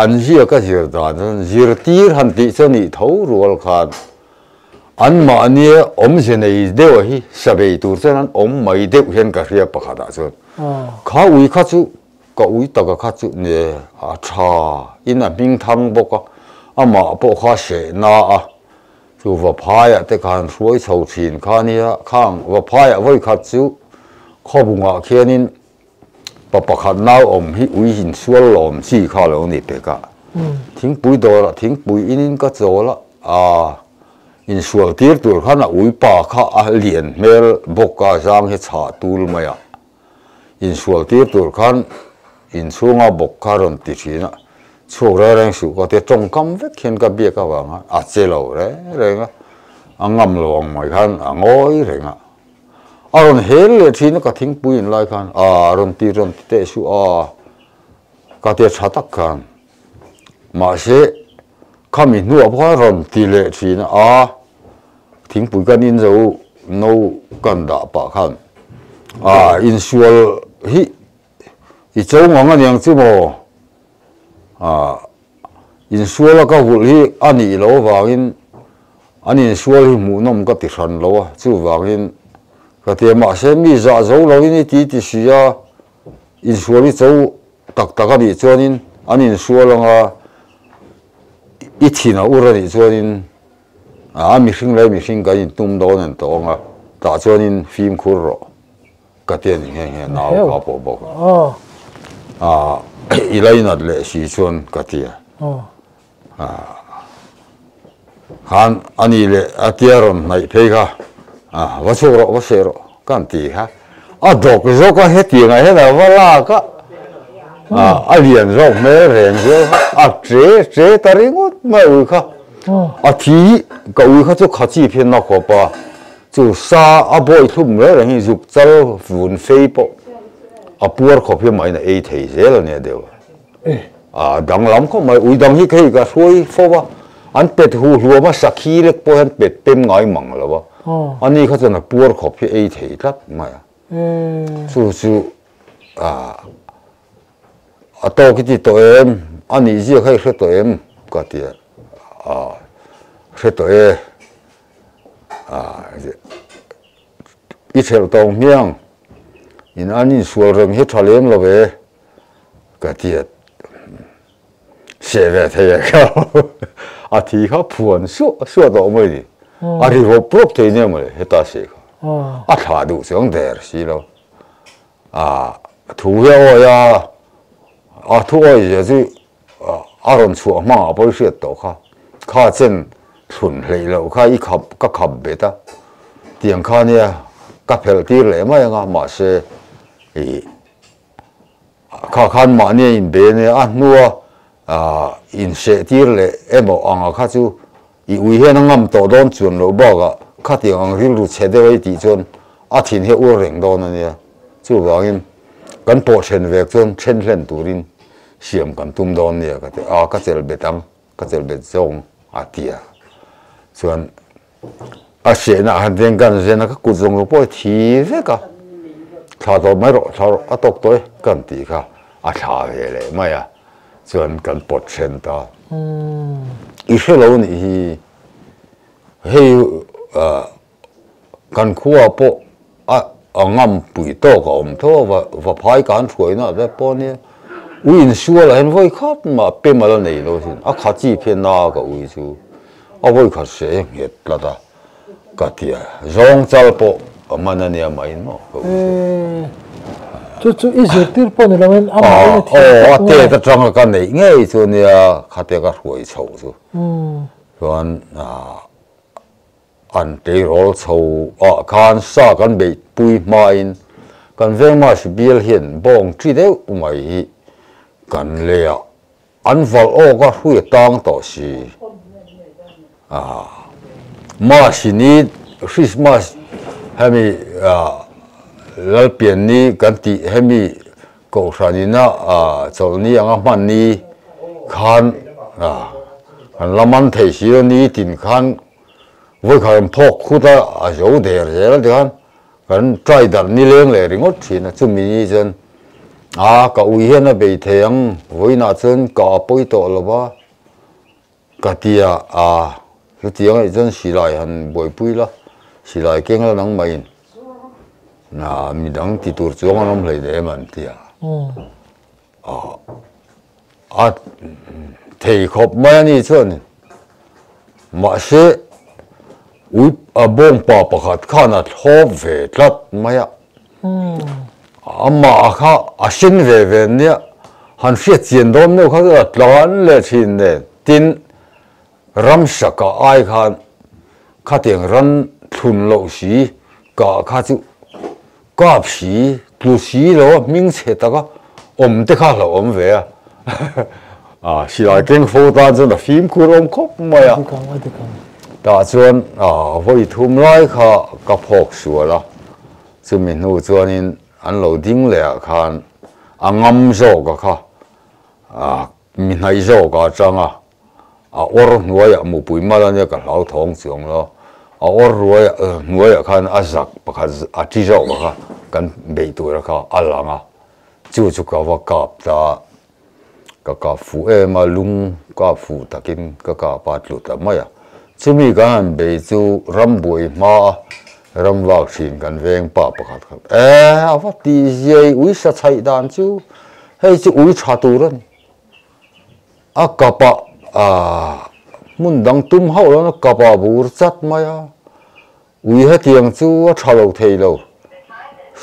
an ziak a zir dan chuan zirtir han tih chu anih tho rual khan anmahnia awmze nei deuh hi sabei tur chuan an awm mai deuh hian ka hria pakhatah chuan kha ui kha chu Ka ui taka kha chu ne a tha in a hming thang bawk a, amah pawh kha seh na a, chu Vaphaiah te khan hruai chho thin kha nia, khang Vaphaiah vawi khat chu khawbungah khianin pa pakhat nau awm hi ui insual lawm chi kha lo ni pek a, thingpui dawrah thingpui inin ka chawl a, aa. Insual tir tur khan a uipa kha a lian hmel bawk a, zang hi chhah tul mai a. Insual tir tur khan inchhunga bawk kha rawn ti thin a, chhuak reng reng suh ka tia tawngkam vek hian ka biak avang khan a che lo reng reng a, a ngam lo ang mai khan a ngawi reng a. A rawn hel leh thin a ka thingpui in lai khan a rawn ti rawn ti teh suh a, ka tia tha tak khan. Mahse khami hnuah pawh khan rawn ti leh thin a, thingpui kan in zo no kan dah pah khan a insual hi i cho ngang aniang chu maw a insual a ka vulh hi a nih loh avangin an insual hi hmuhnawm ka ti hran lo a, chuvangin ka ti a mahse mi zah zo lovin i ti ti si a insual hi cho Tak tak a nih chuanin an insual anga i thin a ur a nih chuanin a mihring leh mihring kan intum dawn an tawh anga tah chuanin fimkhur rawh ka ti a ni nghe nghe nau kha pawh bawk a i lainat leh si chuan ka ti a khan a nih leh a tia rawn hnaih phei kha va chhuak rawh va seh rawh ka han ti kha a dawk zawk a hetiang ah hian a va lak a a lian zawk hmel reng zel kha a che che ta ringawt mai ui kha a thi ka ui kha chu kha chip hian a khawp a chu sa a bawi thlum reng reng hi zuk chal vun fei pawh a puar khawp hi mahin a ei thei zel a nia deuh A danglam khawp mai, ui dang hi hei ka hruai fo va, an pet hu hluam a, sakhi lek pawh hian pet pem ngai mang lo va, ani kha chuan a puar khawp hi ei thei tlat mai a, chu chu a tawk i ti tawh em, a nih zia kha i hre tawh em ka ti a, hre tawh e, i thelh tawh ang hmiang, in an insual reng hi tha lem lo ve. Ka tiat seh ve thei a kha a thi kha phuan suah suah tawh mai ni a ri rawp rawp thei nia mawle heta seh kha a thlah duh chuang der si lo a thu hi a awi a a thu awi zia chu a rawn chhuah hmangah pawh i hriat tawh kha kha chen thlun hleih loh kha i khap ka khap bet a tiang kha nia ka phelh tir leh mai anga mahse ih Kha khan mahni a inbe ania, a hnua inseh tir leh emaw anga kha chu i ui hian a ngam tawh dawn chuan loh bakah khatiang ang rilru chhe deuh a i tih chuan a thin hi a ur reng dawn ania. Chuvangin kan pawh then vek chuan then hlen turin siam kan tum dawn nia ka ti a, ka chelh bet ang, ka chelh bet zawng a ti a. Chuan A sehna ah han veng kan zen a, ka kut zawng zawng pawh a thi vek a, thla tawh mai rawh, thla rawh, a tawk tawh e kan tih kha a thla ve leh mai a, chuan kan pawt then ta. I hre lo nih hi, hei kan khua pawh a a ngam pui tawk a awm tho a, va phai kan hruaina ah te pawh nia ui insual ah hian vawi khat mah pem a la nei lo asin, a kha chi phian na ka ui chu a vawi khat se nghet tlat a ka ti a, zawng chal pawh a man a nia mai maw ka ui chu. Chu chu i zirtir pawh ni lo in a mahni a thiam tak nge? Aw a tet atanga ka neih ngei chu nia khatia ka hruai chhoh chu chuan An tleirawl chho ah khan sa kan beih pui hmain kan vengmas bial hian bawng chi deuh mai hi kan lei a, an valh awk a hrui a tang tawh si. Mas ni Christmas hemi Lalpian ni kan tih hemi Kohhran ina chawlhni anga hman ni khan kan la man thei si lo ni tin khan vawikhat an phawk khut a, a zo der zel a tikhan kan try darh nileng leh ringawt thin a, chumi ni chuan a ka ui hian a bei thei ang vawiinah chuan ka a pawi tawh lo va ka ti a, a chutiang anih chuan silai han buaipui la, silai keng la nangmahin na midang ti tur chuang an awm hlei em an ti a, a thei khawp mai a ni chuan mahse ui a bawngpa pakhat khan a thlawp ve tlat mai a amah kha a hring ve ve nia han hriat chian dawn deuh kha chu a tlan leh thin nen tin ramsaka ai khan. Khatiang ran thlun loh si kah kha chu kap si tlu si lo a hming chhe taka awm te kha hlauhawm ve a. A silai keng fo tan chuan a fimkhur awm khawp mai a. Tah chuan vawi thum lai kha ka phawk sual a, chumi hnu chuanin an lo ding leh ah khan a ngam zawk a kha mi hnaih zawk a atang a. A awr hnuaiah mupui mal a nia ka hlauthawng chuang lo. A awr ruaiah hnuaiah khan a zak pakhat a thi zawk a kha kan beih tur a kha a lang a. Chu chu ka va kap ta a, ka kap fuh em a, lung kap fuh takin ka kap a tlu ta mai a. Chumi kan han bei chu rambuai hma a ram vak thin kan veng pa pakhat kha e a va tih ziai ui sa chhaih dan chu hei chu ui tha tur a ni. A kapah hmun dang tum hauh lo na kapah bur chat mai a, ui hetiang chu a tha lo thei lo,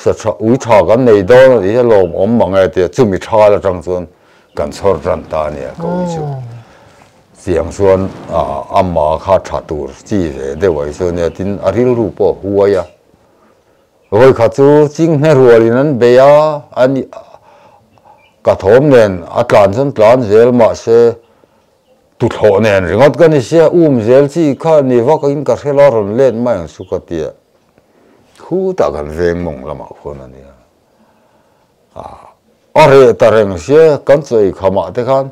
sa tha ui tha kan nei dawn a tih hi a lawmawm mang e tia chumi thal atang chuan kan chhawr tan ta a nia ka ui chu. Chiang chuan ama kha tha tur chi ve deuh ai chu ania tin a rilru pawh a huai a, Vawikhat chu chinghne rualin an bei a, a ka thawm nen a tlan chuan tlan zel mahse tuthlawh nen ringawt ka ni sia, um zel chi kha ni vak in ka hre lo a rawn let mai ang chu ka ti a, khutah kan veng mawng lamah khuan a nia. A reh ta reng sia kan chawi khamah te khan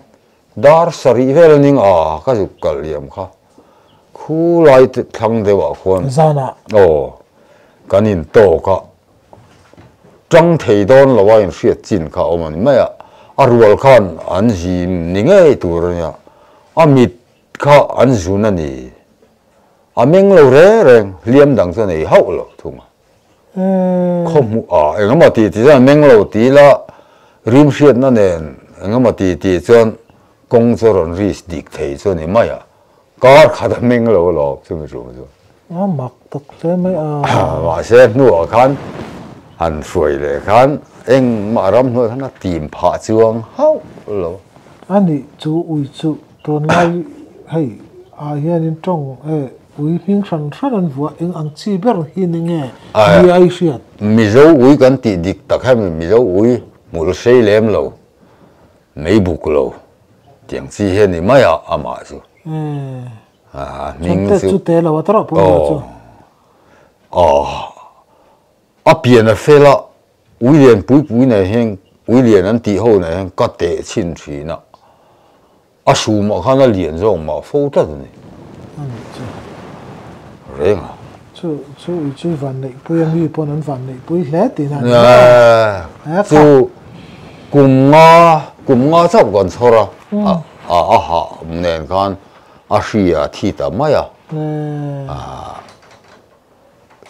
dar sarih vel a ning a ka zuk kalh liam kha. Khu lai thlang deuh ah khuan Zanah. Aw, kan in tawk a, tang thei dawn lo a inhriat chin kha a awm a ni mai a, a rual khan an zim ni ngei tur a nia, a mit kha an zun a ni, a meng lo reng reng, hliam dang chu a nei hauh lo thung a. Khaw hmuh ah engemaw ti ti chuan a meng lo ti ila rim hriatna nen engemaw ti ti chuan kawng chu a rawn risk dik thei chu a ni mai a, kar khat a meng lo alawm chumi tum chu. A mak tak hle mai a. Mahse hnuah khan han hruai leh khan engmah ram hnuai khan a tim phah chuang hauh lo. A nih chu ui chu tunlai hei ah hianin tawng e Ui hming hran hran an vuah eng ang chi ber hi ni nge ni ai hriat? Mizo ui kan tih dik tak hemi Mizo ui hmul sei lem lo, mei buk lo tiang chi hi a ni mai a amah chu. A hming chu. Chu te lo a tawrh pawh ni chu. Aw a pian a fel a ui lian pui pui nei hian ui lian an tih ho nei hian ka teh chhin thin a. A sumah khan a lian zawk mah fo tlat a ni. A nih chu. Reng a. Chu chu i chu van neih pui a mi pawn an van neih pui hle tih na a ni maw? Chu kum nga kum nga chauh kan chhawr a, a a hah nen khan a hri a thi ta mai a.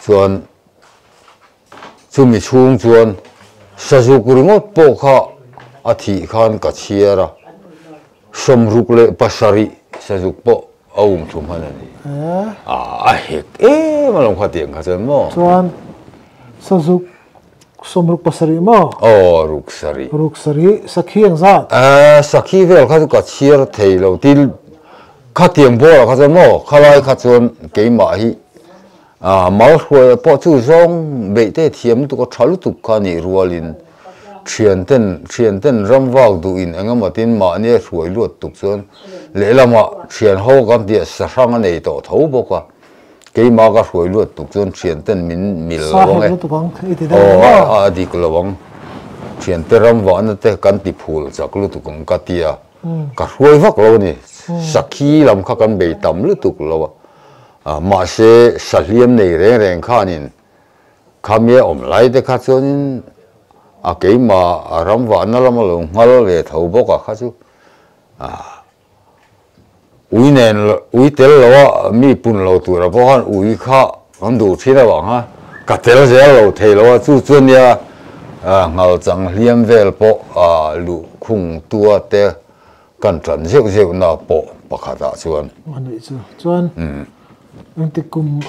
Chuan Chumi chhung chuan sazuk ringawt pawh kha a thih khan ka chhiar a, 67 sazuk pawh a um thu hman a ni. A hek em alawm kha tiang kha chuan maw? Chuan sazuk 67 maw? Aw, ruk sarih. Ruk sarih, sakhi ang zat? Sakhi vel kha chu ka chhiar thei lo, tin khatiang bawlah kha chuan maw khalai kha chuan keimah hi A mal hruai pawh chu zawng beih te thiam lutuk a tha lutuk kha nih rualin thianten thianten ram vak duhin engemaw tin mahni a hruai luat tuk chuan lehlamah thian ho kan tih a sahrang a nei tawh tho bawk a, keimah ka hruai luat tuk chuan thianten min mil lo ang e, aw a dik lo ang, thiante ram vahna te kan ti phul chak lutuk ang ka tia, ka hruai vak lo a ni, sakhi lam kha kan bei tam lutuk lo a. Mahse, sahliam nei reng reng khanin khamia awm lai te kha chuanin a keimah a ram vahna lama lo nghal ve tho bawk a kha chu ui nen ui tel lo a mi pun lo tura pawh khan ui kha kan duh thin avang kha ka tel zel lo thei lo a, chu chu ania nghal chang hliam vel pawh luh khung tua te Kan ṭan zeuh zeuh na pawh pakhatah chuan. A nih chu. Chuan engtik kum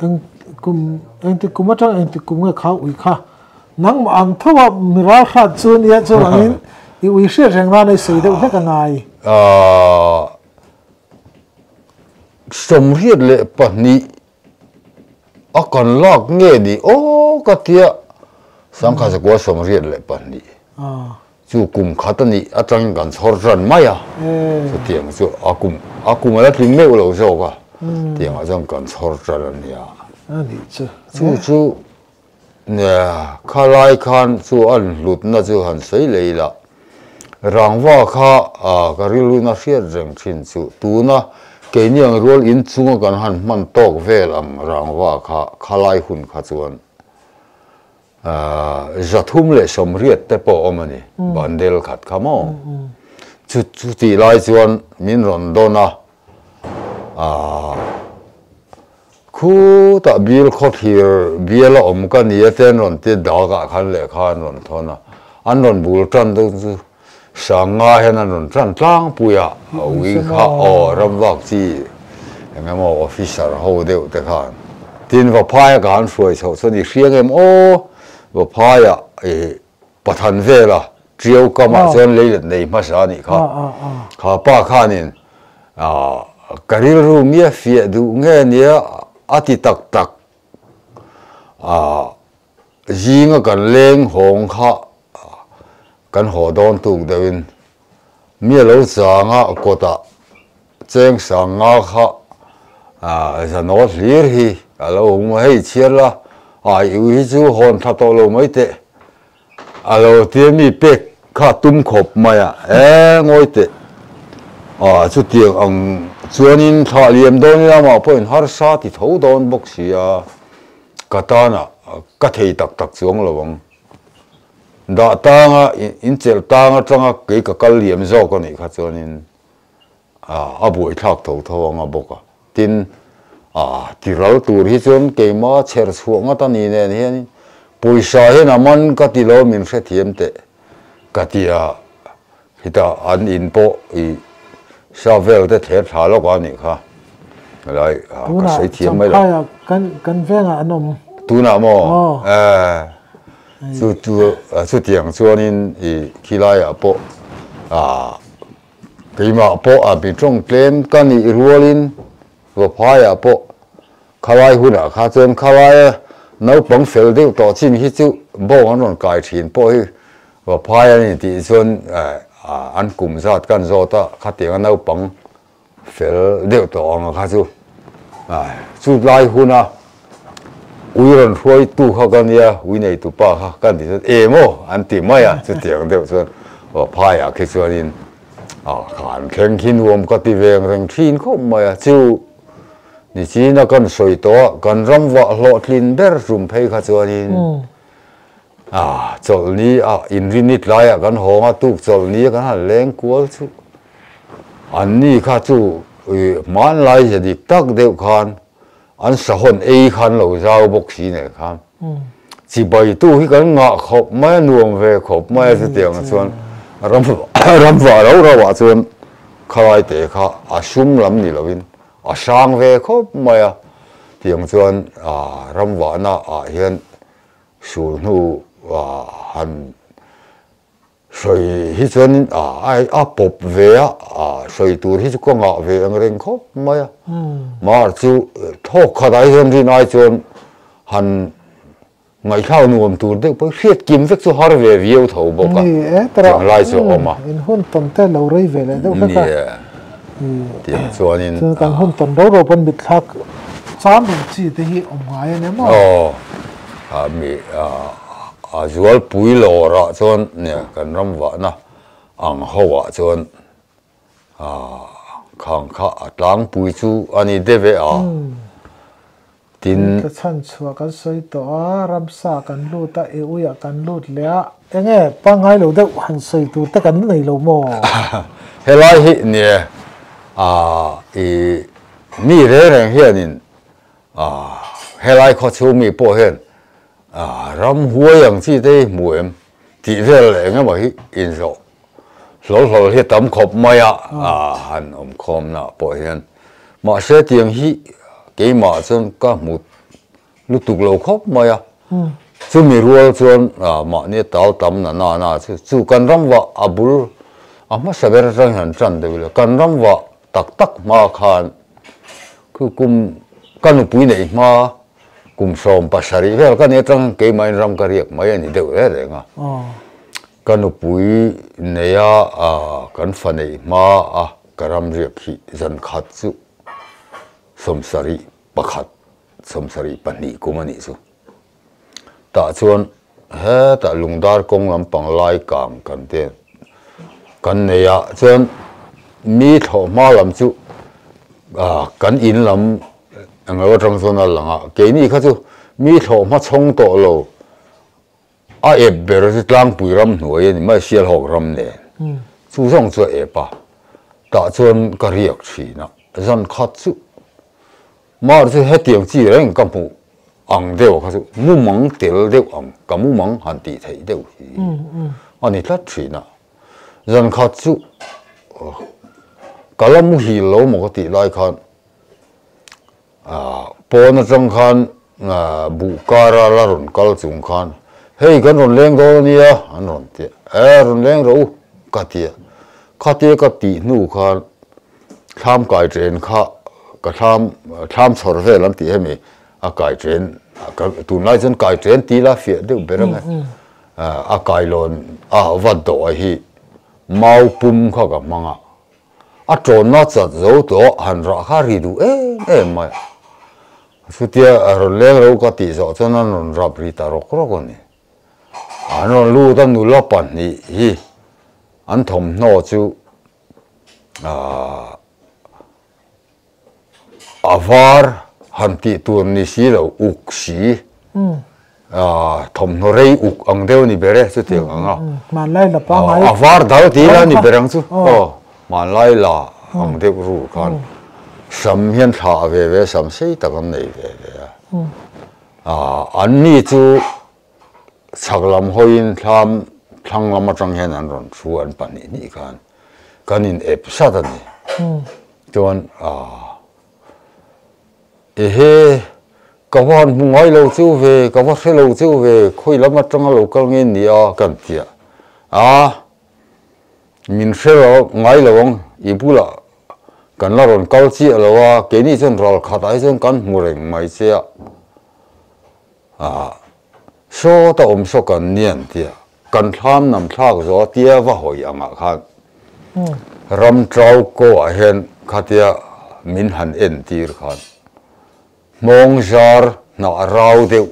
eng kum engtik kum aṭang engtik kum nge kha ui kha nangmah ang tho a mi ral hrat chu nia chuvangin i ui hriat reng nan a i sawi deuh hlek a ngai. 22. a kan lak nge ni aw ka tia 1982 chu kum khat a nih atangin kan chhawr tan mai a, chutiang chu a kum a kum a la tling meuh lo zawk a, tiangah chuan kan chhawr tan a nia. Chu chu khalai khan chu an hlutna chu han sawi leh ila, rangva kha ka rilruin a hriat reng thin chu tuna keini ang rual inchunga kan han hman tawk vel ang rangva kha khalai hun kha chuan 380 te pawh awm a ni, bandel khat kha maw? Chu chutih lai chuan min rawn dawn a, khutah bil khawthlir bial a awm ka ni a te an rawn ti dakah khan lehkha an rawn thawn a, an rawn bul tan dawn chu Sanga hian an rawn tan tlangpui a, a ui kha aw ramvak chi eng emaw officer ho deuh te khan. Tin Vaphaia ka han hruai chhoh chuan i hria ngem aw Vaphaia i Pathan vela Tiau kamah chuan leilet nei hmasa a nih kha. Kha pa khanin ka rilru mia fiah duh nge nia a ti tak tak a Zinga kan leng hawng kha kan haw dawn tuk deuhin mi a lo chang a, kawtah cheng sang nga kha zanaw hlir hi a lo hung a, hei chhiar la, ai u hi chu hawn tha tawh lo mai teh a lo tia mi pek kha tum khawp mai a, e ngawi teh a chutiang ang chuanin thlah liam dawn ila amah pawhin harsa ti tho dawn bawk si a. Ka tana ka thei tak tak chuang lo ang. Dah tanga in chelh tang atanga kei ka kal liam zawk a nih kha chuanin a buaithlak tho tho ang a bawk a. Tin, tiral tur hi chuan keima chher chhuah ngat a ni nen hianin pawisa hian a man ka ti lo min hrethiam teh ka ti a, Hita an in pawh i sa vel te thler thla lawk a nih kha. Helai ka sawi thiam mai lo. Tunah kan kan vengah an awm. Tunah maw? Eh chu chu chutiang chuanin i khilaiah pawh ah keimah pawh a mi tawng tlem ka nih rualin Vaphaiah pawh khalai hunah kha chuan khalaia naupang fel deuh tawh chin hi chu bawng an rawn kai thin pawh hi Vaphai a ni tih chuan an kum zat kan zawt a, khatianga naupang fel deuh tawh ang kha chu chu lai huna ui rawn hruaitu kha ka nia, ui neitu pa kha kan tih chuan e maw an ti mai a, chutiang deuh chuan Vaphaiah khi chuanin khan thleng khi nuam ka ti veng reng thin khawp mai a, chu nichina kan sawi tawh a, kan ram vah hlawhtlin ber tum phei kha chuanin A chawlhni a inrinni tlaiah kan hawng a, tuk chawlhni a kan han leng kual chu anni kha chu hmanlai ze dik tak deuh khan an sahawn ei khan lo zau bawk si nen khan chibaitu hi kan ngah khawp mai a, nuam ve khawp mai a chutiang chuan ram ram vah rau rauh ah chuan khalai te kha a sum lam ni lovin a hrang ve khawp mai a, tiang chuan ram vahna ah hian Sul hnu han sawi hi chuan a pawp ve a, sawi tur hi chu ka ngah ve ang reng khawp mai a. Mar chu thawk khatah hi chuan rin ai chuan han ngaihthlak nuam tur deuh pawh hriat kim vek chu har ve viau tho bawk a, tiang lai chu a awm a. In hun tawn te lo rei ve leh deuh hlek a. Tiang chuanin. Chuan kan hun tawn ro ro pawn mitthlak cham reng chi te hi awm ngai a nia maw? Aw. A mi a zualpui lawrah chuan nia kan ram vahna ang ho ah chuan khang kha a tlangpui chu a ni deuh e a. Tin. Tla chhan chhuah kan sawi tawh a, ramsa kan lut a, i uiah kan lut leh a, enge pangngai lo deuh han sawi tur te kan nei lo maw? Helai hi nia i mi reng reng hianin Helai khaw chhung mi pawh hian ramhuai ang chi te hi hmu em tih vel leh eng emaw hi inzawh hlawl hlawl hi a tam khawp mai a, han awm khawmna pawh hian. Mahse tiang hi keimah chuan ka hmu lutuk lo khawp mai a, chumi rual chuan mahni a tal tam na na na chu chu kan ramvah a bul a hmasa ber atang hian han tan deuh ila, kan ramvah tak tak hma khan Khu kum ka nupui neih hma Kum 17 vel ka ni atang keimahin ram ka riak mai a ni deuh reng reng a. Ka nupui neia kan fa neih hma a ka ram riak hi zan khat chu 71, 72 kum a nih chu. Tah chuan hetah lungdar kawng lampang lai kang kan te kan nei a, chuan mi thlawh hma lam chu kan in lam englo atang chuan a lang a, keini kha chu mi thlawh hma chhawng tawh lo a ep ber chu tlangpui ram hnuai a ni mai, Sialhawk ram nen chu zawng chu a ep a, tah chuan ka riak thin a, zan khat chu Mar chu hetiang chi reng ka hmuh ang deuh kha chu mumang tel deuh ang ka mumang han tih theih deuh hi a ni tlat thin a. Zan khat chu ka la muhil lo maw ka tih lai khan pawn atang khan buh kara la rawn kal chung khan hei kan rawn leng dawn a nia an rawn ti a, e rawn leng rawh u ka ti a, khatia ka tih hnu khan Thlam kai chen kha ka thlam thlam chhawr vel an tih hemi a kai chen tunlai chuan kai chen ti la fiah deuh ber ang e a kailawn a va dawh hi mau pum kha ka hmang a a tawnna chat zo tawh han rah kha ri duh em em mai a chutia rawn leng ro ka tih zawh chuan an rawn rap ri ta rawk rawk a ni an rawn lut a nula pahnih hi an thawmhnaw chu A var han tih tur ni si lo uk si thawmhnaw rei uk ang deuh a ni ber e chutiang ang a a var dal tih ila a ni ber ang chu aw hmanlai la ang deuh rul khan sam hian thla ve ve sam sei tak an nei ve ve a an ni chu Chhak lam hawiin thlam thlang lam atang hian an rawn thu an pahnih hnih khan kan in ep sat a ni. Chuan aah ehe ka va han hmu ngai lo cheu ve, ka va hre lo cheu ve, khawi lam atanga lo kal nge ni a kan ti a, aah min hre lo ngai lo ang i bulah kan la rawn kal chiah lo a, keini chuan ral khatah hi chuan kan hmu reng mai che a. Saw ta awm saw kan nian tia kan thlam nam thlak zawh a tia va hawi angah khan ram trau ko ah hian khatia min han en tir khan hmawng zar hnah rau deuh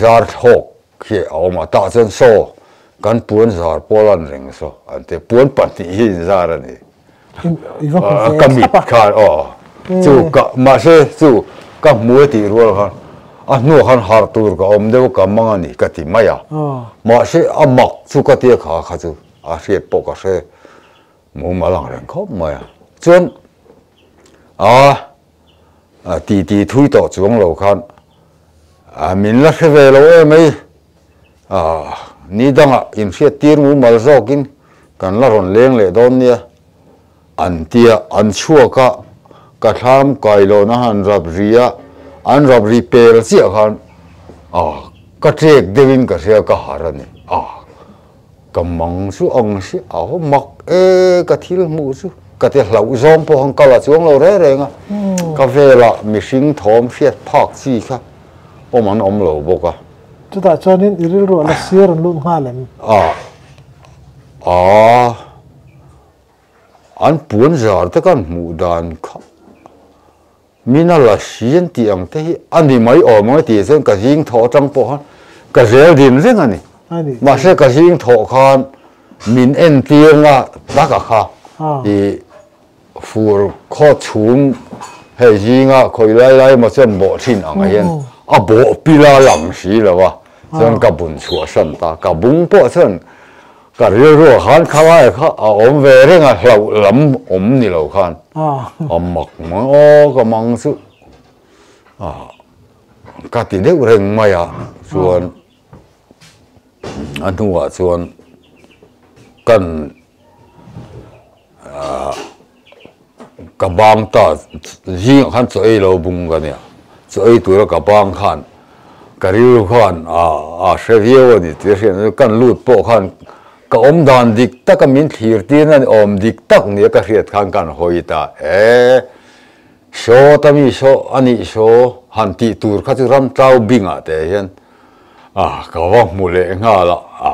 zar thlawk khi a awm a tah chuan saw kan puan zar pawl an reng saw an tia puan pahnih hi in zar a ni. Ka mit khan aw chu ka mahse chu ka hmu e tih rual khan a hnuah khan harh tur ka awm deuh ka mang a ni ka ti mai a mahse a mak chu ka tia kha kha chu a hriat pawh ka hre mumal ang reng khawp mai a chuan a ti ti thui tawh chuang lo khan min la hre ve lo em mai. Ni dangah inhriat tir mumal zawkin kan la rawn leng leh dawn nia an ti a, an chhuak a, ka thlam kailawn a han rap ri a, an rap ri pel chiah khan ka ṭek deuhin ka hria ka harh a ni. Ka mang chu ang si a haw mak e ka thil hmuh chu ka ti hlauh zawng pawh han kal a chuang lo reng reng a, ka velah mihring thawm hriat phak chi kha awm an awm lo bawk a. Chutah chuanin i rilru a la sir an lut nghal em? A, a, an puan zar te kan hmuh dan kha min a la si an tih ang te hi a ni mai awm ang e tih chuan ka zing thawh atang pawh khan ka zel din reng a ni. Mahse ka zing thawh khan min entirna taka kha i Fur khaw chhung hei zinga khawi lai lai emaw chuan bawh thin ang ah hian a bawh pila lang si lo a, chuan ka bun chhuah san ta, ka bung pawh chuan ka rilru ah khan kha lai kha a awm ve reng a, hlauh lam awm ni lo khan a mak mai aw ka mang chu ka ti deuh reng mai a, chuan a hnuah chuan kan. Ka bang ta zingah khan chaw ei lo bung ka nia, chaw ei tura ka bang khan ka rilru khan a hre viau a ni tih a hriat chu kan lut pawh khan ka awm dan dik taka min thlir tir na ni awm dik tak nia ka hriat khan kan hawi ta e. Saw ta mi saw a nih saw han tih tur kha chu ram tlau bingah te hian a ka va hmu leh nghal a, a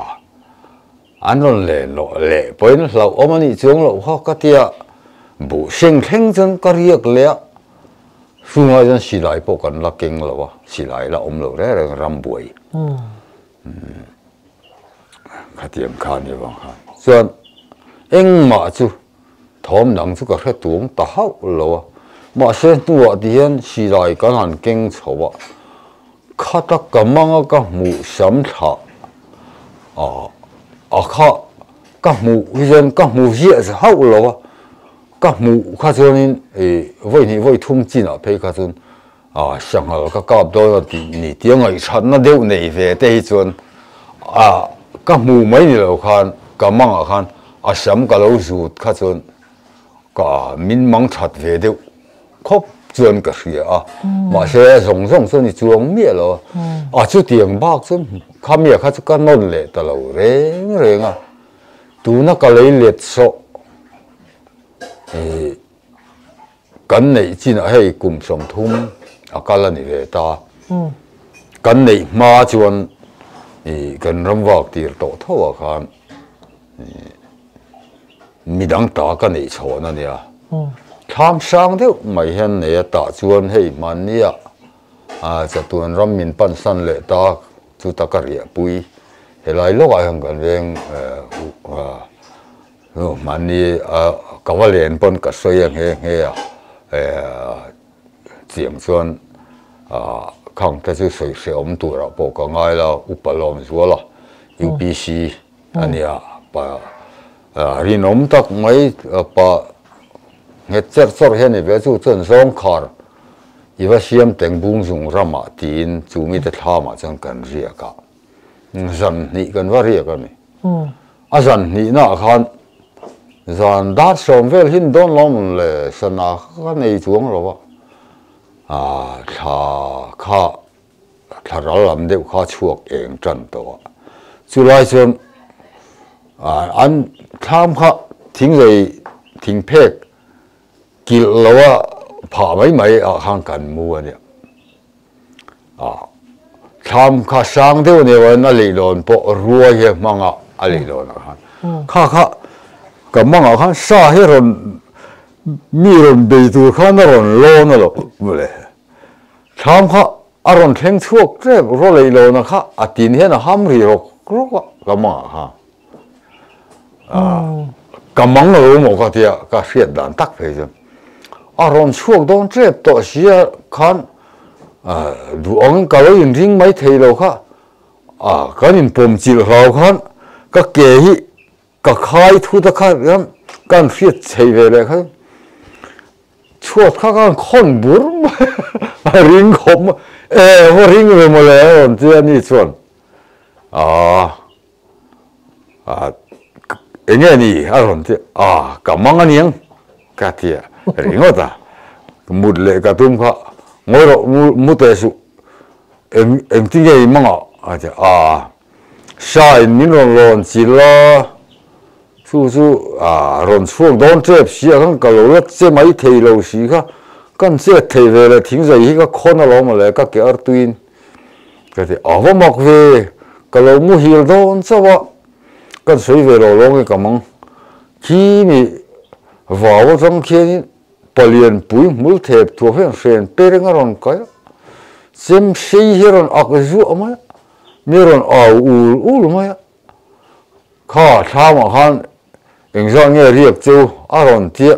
an rawn len loh leh pawhin hlauhawm a nih chuang loh kha ka tia buh seng thleng chuan ka riak leh a, chungah chuan silai pawh kan la keng lo a, silai la awm lo reng reng ram buai khatiang kha a nih avang khan chuan engmah chu Thawm dang chu ka hre tuang ta hauh lo a, mahse hnuah ti hian silai kan han keng chho a, khata ka manga ka hmuh sam thlah a a kha ka hmuh hi chuan ka hmu ziah hauh lo a, ka hmuh kha chuanin ih vawi hnih vawi thum chinah phei kha chuan a sanghal ka kap dawn a tih ni tia ngaihchhatna deuh nei ve te hi chuan a ka hmu mai ni lo khan ka mangah khan a sam ka lo zut kha chuan ka min mang that ve deuh khawp chuan ka hria a mahse a zawng zawng chuan i chuang miah lo a a chutiang bak chuan khamia kha chu ka nawn leh ta lo reng reng a tuna ka lei let sawh ih Kan neih chinah hei kum 30 a kal a ni ve ta. Kan neih hma chuan ih kan ram vak tir tawh tho ah khan ih midang ta ka neih chhawn a nia. Thlam hrang deuh mai hian nei a tah chuan hei hmannia ah chatuan ram min pan san leh ta chuta ka riahpui helai lawkah hian kan veng eh Mahni ka va len pawn ka sawi a nghe nghe a, chiang chuan khang te chu sawi hrehawm turah pawh ka ngai la, upa lawm zual a, UPC a nia, pa rinawm tak mai pa nghet cherh chawrh hian i ve chu chuan zawngkhar i va siam teng bung zung ramah tiin chu mite thlamah chuan kan riak a, zan hnih kan va riak a ni. A zan hnihnaah khan zan dar sawm vel hin dawn lo mawn le sana kha ka nei chuang lo a, ah thla kha thla ral lam deuh kha chhuak eng tan tawh a, chulai chuan ah an thlam kha thingzei thingphek kilh lo a phah mai mai ah khan kan mu a nia. Thlam kha sang deuh neuhin a leihlawn pawh ruai hi a hmang a, a leihlawn ah khan. Kha kha ka mangah khan sa hi rawn mi rawn bei tur khan a rawn lawn a lo mawle. Thlam kha a rawn thleng chhuak tep raw leihlawn ah kha a tin hian a ham ri rawk rawk a ka mangah khan. Ka mang lo maw ka tia ka hriat dan tak phei chuan a rawn chhuak dawn tep tawh sia khan duh angin ka lo inring mai thei lo kha kan inpawm chilh hlau khan ka ke hi ka khai thut a kha kan hriat chei ve leh kha chhuat kha khan khawn bur mai a ring khawp mai e va ring ve mawle a rawn tia ni chuan Enge ni a rawn ti a, ka mang aniang ka ti a ringawt a, mut leh ka tum kha ngawi rawh mu teh suh eng engtin nge i mang ah a ti a, sa in min rawn lawn chilh a, chu chu a rawn chhuak dawn tep si a khan ka lo la che mai thei lo si kha, kan chet thei ve leh thingzai hi ka khawn alawm mawle ka ke artuiin. Ka ti, a va mak ve, ka lo muhil dawn chauh a, kan sawi ve lo lo nge ka mang. Khi mi vau atang khianin palian pui hmul thep thuah hian hren pe reng a rawn kai a, chem sei hi a rawn ak zuah mai a, mi a rawn au ul ul mai a. Kha thlamah khan engzah nge riak chu a rawn tia,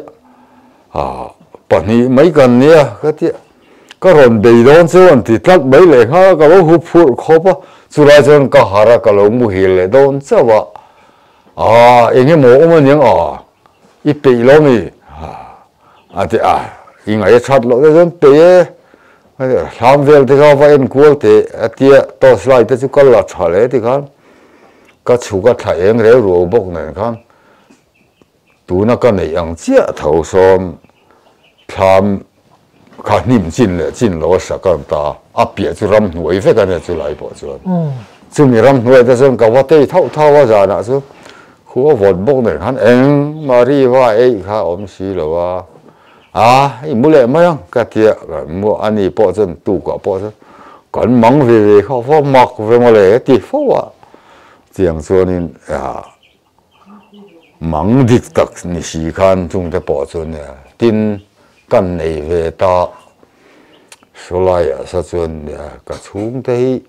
pahnih mai kan nia ka tia, ka rawn bei dawn chu an ti tlat mai leh nghal a, ka lo hup phurh khawp a, chulai chuan ka harh a, ka lo muhil leh dawn chauh a, aa eng emaw awm aniang a, i peih lo mi a ti a, i ngaih a that loh te chuan peih e, thlam vel te kha va enkual teh a tia, torch light te chu ka la tha leh tikhan. Ka chhuk a thla eng reu ruau bawk nen khan tuna ka neih ang chiah tho sawn thlam kha hnim chin leh chin lo a sak a ta a piah chu ramhnuai vek a nia chulai pawh chuan chumi ramhnuai te chuan ka va tei thauh thauh a zanah chu khua vawt bawk nen khan engmah riva eih kha a awm si lo a. A, i mu leh mai ang ka ti a, kan mu a ni pawh chuan tukah pawh chuan kan mang ve ve kha va mak ve mawle a ti fo a, chiang chuanin mang dik tak ni si khan chungte pawh chu nia tin kan nei ve ta sawlaiah sa chuan ka chhungte hi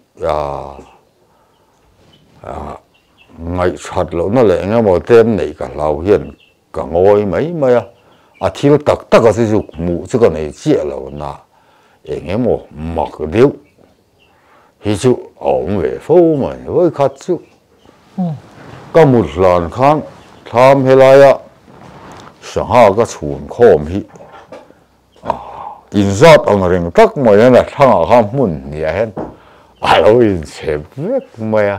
ngaihṭhat lohna leh eng emaw te an neih ka hlau hian Ka ngawi mai mai a, a thil tak tak a chu zuk hmuh chu ka nei chiah lo na, eng emaw mak deuh hi chu a awm ve fo mai. Vawikhat chu ka mut hlan khan thlam helaia sangha ka chhun khawm hi inzat ang reng tak mai hian a thlangah khan hmun hniah hian a lo inchhep vek mai a,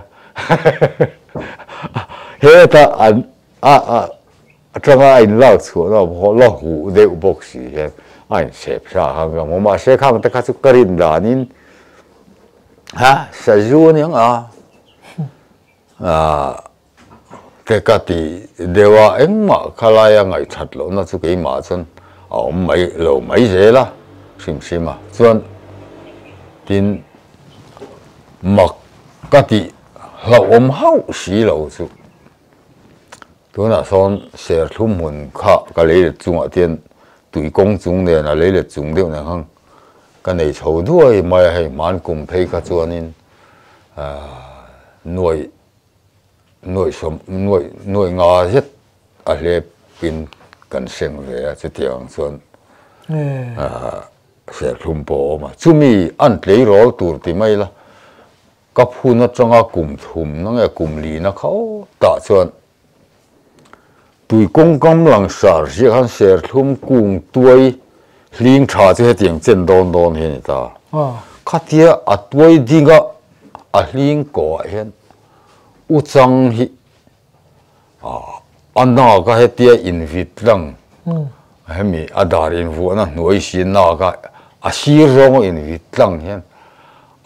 heta an a atanga a inlak chhuahna pawh la huh deuh bawk si hian a inchhep hra khan ka hmu mahse khang te kha chu ka rin danin ha sazu aniang a Te ka ti deuh a, engmah kha laia ngaihthat lohna chu keimah chuan a awm mai lo mai zel a, hrim hrim a. Chuan tin mak ka tih hlauhawm hauh si lo chu tunah sawn serthlum hmun kha ka lei let chungah tian tui kawng chung nen a lei let chung deuh nen khan ka nei chho duai mai a, hei hman kum phei kha chuanin nuaih nuaih sawm nuaih nuaih nga zet a hlep in kan seng ve a chutiang ang chuan serthlum pawh a awm a chumi an tleirawl tur ti mai la ka phun atanga kum thum na nge kum li na kha aw tah chuan tui kawngkam langsar ziah khan serthlum kung tuai hling tha chu hetiang chen dawn dawn hi a ni ta khatia a tuai ding a a hling kawh ah hian u chang hi a nak a hetia invit lang hemi a dar invuahna hnuai si nak a a sir zawng a invit tlang hian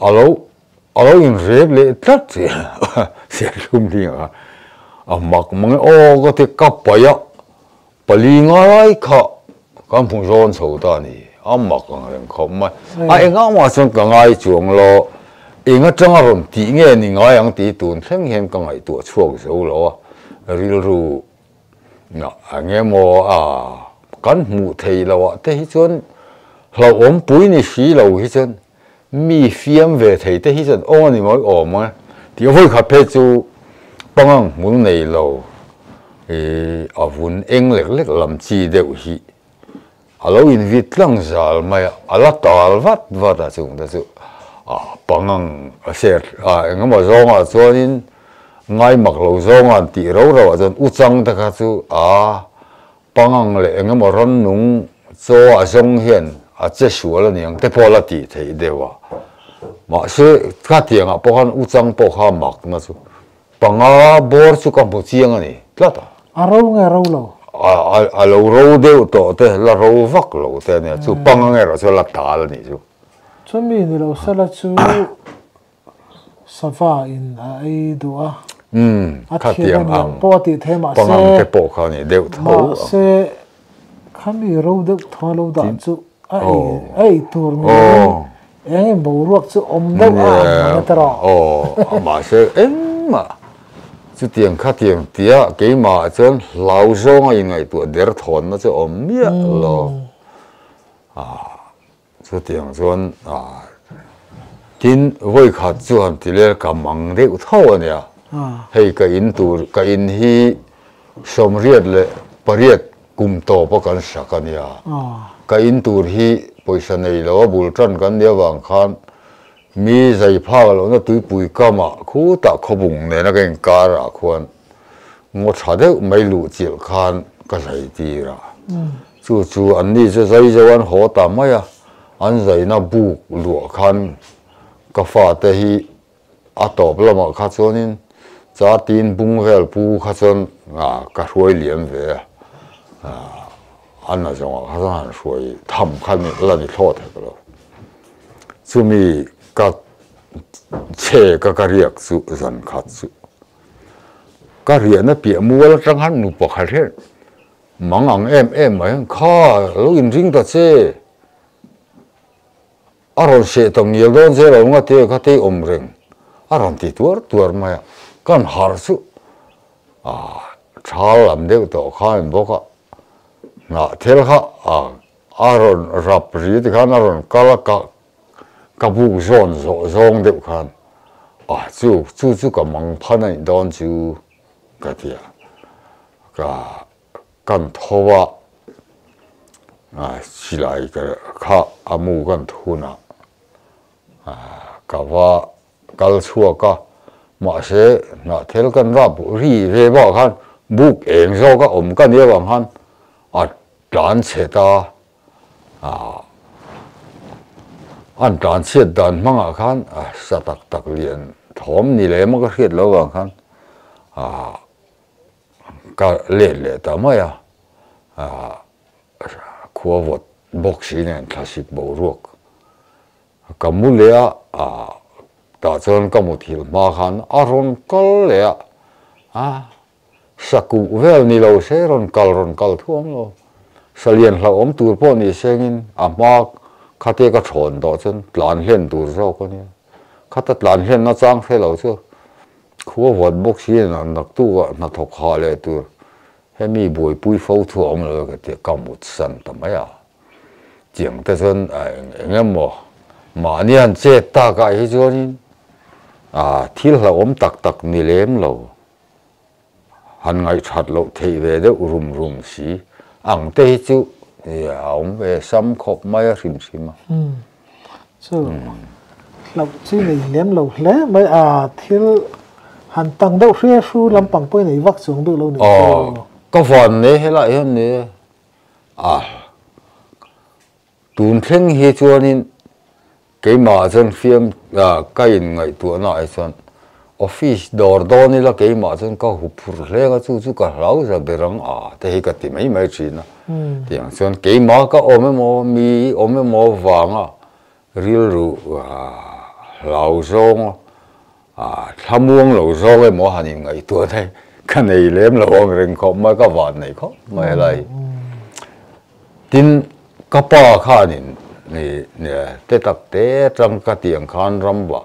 a lo a lo inrep leh tlat serthlum hling ah a mak mang e aw ka ti ka paih a Pali ngai kha kan hmu zawn chho ta a ni, a mak ang reng khawp mai. A engah mah chuan ka ngai chuang lo, eng atanga rawn tih nge ni ngai ang tih tun thleng hian ka ngaihtuah chhuak zo lo a, rilru eng emaw a kan hmuh thei loh ah te hi chuan hlauhawm pui ni si lo hi chuan mi fiam ve thei te hi chuan aw a ni mawi awm ang e tih a vawikhat phei chu pangang hmul nei lo ih a vun eng lek lek lam chi deuh hi a lo invit tlang zal mai a, a la tal vat vat a chung te chu a pangang a ser a eng emaw zawngah chuanin ngaimak lo zawnga an tih ro ro ah chuan u chang te kha chu a Pangang leh eng emaw rannung chaw a zawng hian a che sual a niang te pawh la tih theih deuh a. Mahse, khatiangah pawh khan u chang pawh kha makna chu panga bawr chu ka hmu chiang a ni tlat a. A ro nge ro lo? A lo ro deuh tawh te, la ro vak lo te a nia. Chu pangang erawh chu la tal a nih chu. Chumi ni lo sela chu Sava in a ei duh a, a thir a niang pawh a tih theih mahse, mahse khami ro deuh thaw lo dah chu a ei a ei tur ni lovin eng eng boruak chu awm deuh a ang ang e tawh. Aw, mahse engmah chutiang khatiang tia keimah chuan hlau zawnga inngaihtuah der thawnna chu awm miah lo. Chutiang chuan tin vawi khat chu han ti lel ka mang deuh tho a nia. Hei ka in tur ka in hi sawmriat leh pariat kum tawp a kan sak a nia. Ka in tur hi pawisa nei lo a bul tan kan nia vang khan mi zai phak lohna tuipui kamah khutah khawbung nena ka inkar ah khuan ngaw tha deuh mai luh chilh khan ka zai tir a. Chu chu an ni chu zai zo an haw ta mai a, an zaina buk luah khan ka fate hi a tawp lamah kha chuanin chatin bung vel pu kha chuan ka hruai liam ve a, a na zawngah kha chuan han hruai tham kha la ni thlawt hek lo. Chumi ka che ka ka riak chu zan khat chu ka riahna piah mual atang khan nu pakhat hian. Mang ang em em mai hian kha lo inring ta che, a rawn seh ta ngial dawn che lo nga te kha te awm reng a rawn ti tuar tuar mai a, kan harh chu ah thal lam deuh tawh khan in bawk a, hnah thel kha ah a rawn rap ri ti khan a rawn kal a ka ka buk zawn zawh zawng deuh khan ah chu chu chu ka mang phan a nih dawn chu ka ti a, ka kan tho a, silai ka kha a mu kan thun a, ka va kal chhuak a, mahse hnahthel kan rap ri ve bak khan buk eng zawk a awm ka nia vang khan a tlan chhe ta a, an tlan chhiat dan hmangah khan sa tak tak lian thawm ni lem a ka hriat loh vang khan ah Ka let leh ta mai a, khua vawt bawk si nen thlasik boruak ka mu leh a, tah chuan ka muthilh hma khan a rawn kal leh a, sakuh vel ni lo se rawn kal rawn kal thuam lo, salian hlauhawm tur pawh ni sengin a hma khate ka thawn tawh chuan tlan hlen tur zawk a nia, khata tlan hlen nachang hre lo chu. Khua vawt bawk si a naktuk ah hnathawk hah leh tur hemi buaipui fo thu a awm lo ka ti a, ka mut san ta mai a. Tiang te chuan eng emaw mahni han chet tak ah hi chuanin thil hlauhawm tak tak ni lem lo han ngaihthat loh theih ve deuh rum rum si ang te hi chu a awm ve sam khawp mai a hrim hrim a. Chu hlauh chi nei lem lo hle mai a, thil han tang deuh hria hru lampang pawhin ei vak chuang duh lo nih chu. Aw, ka van ne helai hian ne a, tun thleng hi chuanin keimah chuan fiam ka in ngaihtuahna ah hi chuan office dawr dawn ila keimah chuan ka huphurh hleng a chu chu ka hlau za ber ang a te hi ka ti mai mai thin a. Tiang chuan keimah ka awm emaw mi awm emaw vanga rilru hlau zawng thlamuang lo zawng emaw han inngaihtuah daih ka nei lem lo ang reng khawp mai ka van nei khawp mai helai hi. Tin ka pa khanin te tak te atang ka tiang khan ram vah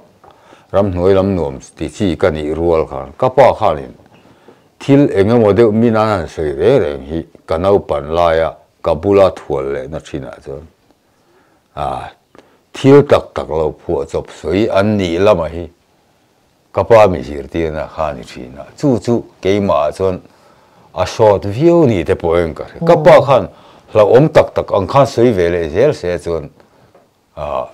ramhnuai lam nuam ti chi ka nih rual khan ka pa khanin Thil eng emaw deuh min an han sawi reng reng hi ka naupan laia ka bula thual lehna thinah chuan ah thil tak tak lo phuah chawp sawi an nih lama hi ka pa mi zirtirna kha a ni thin a, chu chu keimah ah chuan a hrawt viau ni te pawh in ka hria. Ka pa khan hlauhawm tak tak ang khan sawi ve leh zel se chuan Ah,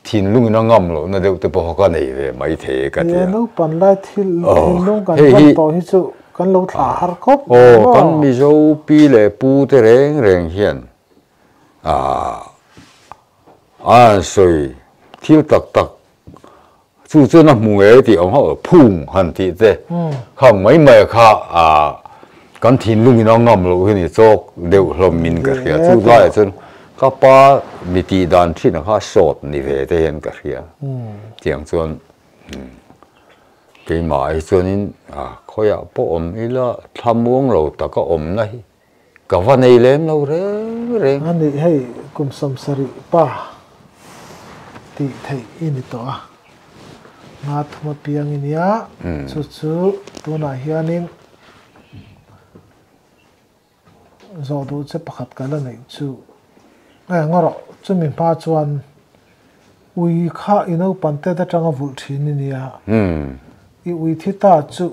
thinlung in a ngam lohna deuh te pawh ka nei ve mai thei e ka ti a. Nia, naupan lai thil thinlung kan hman tawh hi chu kan lo thlah har khawp mai maw? Aw, kan Mizo pi leh pu te reng reng hian ah an sawi thil tak tak chu chuan a hmu ngei tih awm hauh lo, phung han tih te khang mai mai kha ah kan thinlung in a ngam loh hi ni chawk deuh hlawm in ka hria chu laiah chuan ka pa mi tih dan thin ang kha sawt ni ve te hian ka hria tiang chuan keimah hi chuanin khawiah pawh awm ila thlamuang lo taka awmna hi Ka va nei lem lo reng reng. A nih hei kum 70 pa tih theih i ni tawh a, nga thum apiang i nia, chu chu tunah hianin zawh duh che pakhat ka la neih chu e ngaw rawh, chumi hma chuan ui kha i naupang tet atanga vulh thin i nia, i ui thi ta chu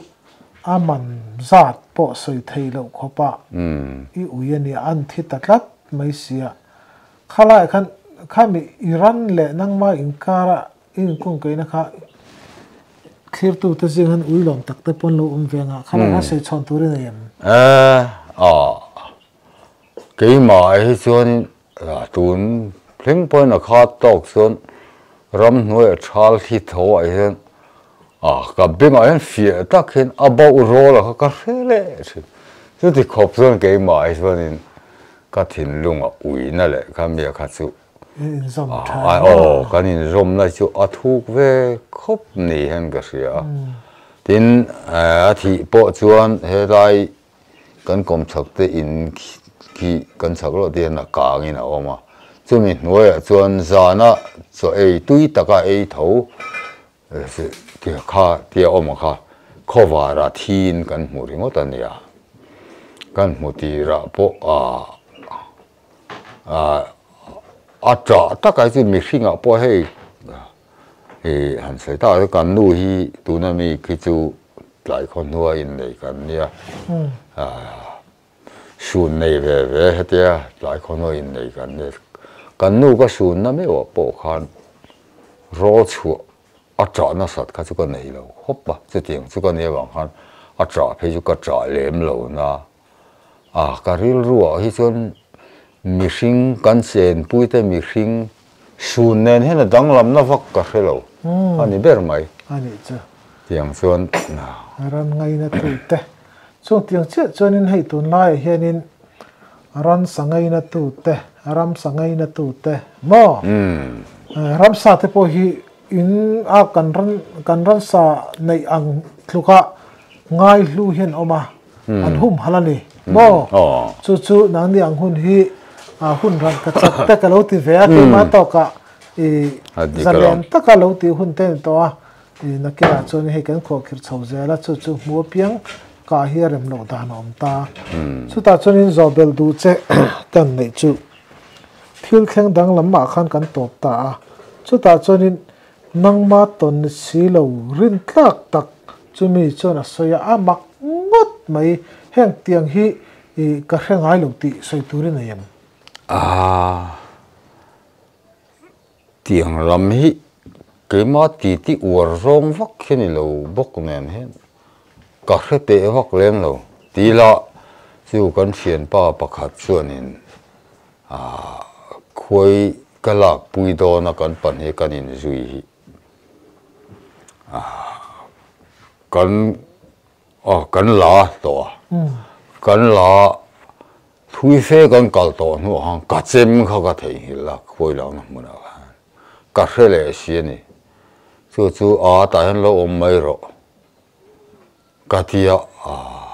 A man zat pawh sawi thei loh khawp a, i ui a nia, an thi ta tlat mai sia. Khalaiah khan khami Iran leh nangma inkara i inkungkaihna kha thlirtute zing han ui lawm tak te pawn lo awm ve ang a, khalaiah khan sawi chhawn tur i nei em? A, keimah hi chuanin tun thleng pawhin a khat tawk chuan ramhnuai a thal thi tho ah hian ah ka bengah hian fiah tak hian a bauh rawl a kha ka hre leh thin. Chuti khawp chuan keimah hi chuanin ka thinlungah uina leh kha mia kha chu aw kan inzawmna chu a thuk ve khawp ni hian ka hria a. Tin a thih pawh chuan helai. kan kawmchhak te in khi kan chhak loh te hian a kangin a awm a, chumi hnuaiah chuan zana chaw ei tui taka ei tho kha tia awm a kha khawvarah thiin kan hmu ringawt a nia. Kan hmu tirah pawh a ṭah takah hi chu mihringah pawh hei Ih han sawi tak chu kan nu hi tuna mi khi chu tlai khaw hnua innei kan nia sun nei ve ve hetia tlai khaw hnua innei kan nia kan nu ka sunna meuh ah pawh khan rawl chhuah a ṭah nasat kha chu ka nei lo khawp a chutiang chu ka nia vang khan a ṭah phei chu ka ṭah lem lo na a ka rilru ah hi chuan mihring kan chenpui te mihring sun nen hian a danglamna vak ka hre lo a ni ber mai. A nih chu. Tiang chuan Ran ngaina tu te chung tiang chiah chuanin hei tunlaiah hianin ransa ngaina tu te ramsa ngaina tu te maw ramsa te pawh hi in a kan ran kan ransa neih ang tluka ngai hlu hian awm a. an hum hal a ni maw? Chu chu nangni ang hun hi hun ran ka chak te ka lo ti ve a, keimah tawkah i zalen taka lo tih hun te a ni tawh a, i nakinah chuan hei kan khuahkhirh chho zel a, chu chu hmu apiang kah hi a rem loh dan a awm ta. Chutah chuanin zawhbelh duh che kan neih chu thil thleng danglam mah khan kan tawp ta a, chutah chuanin Nangma tawn ni si lo rin tlak tak chumi chuan a sawi a, a mak ngawt mai, heng tiang hi i ka hre ngai lo tih sawi turin a em? Aaa, tiang lam hi keima titi uar zawng vak hi ni lo bawk nen hian ka hre teh vak lem lo ti ila chu kan thianpa pakhat chuanin Aaa khuai ka lak pui dawn a kan pahnih kan inzui hi aaa kan aw kan la tawh a kan la thui fe kan kal tawh hnuah khan ka chem kha ka theihnghilh a khuai lohna hmunah khan ka hre leh si a ni chu chu aa tah hian lo awm mai rawh ka ti a aaa.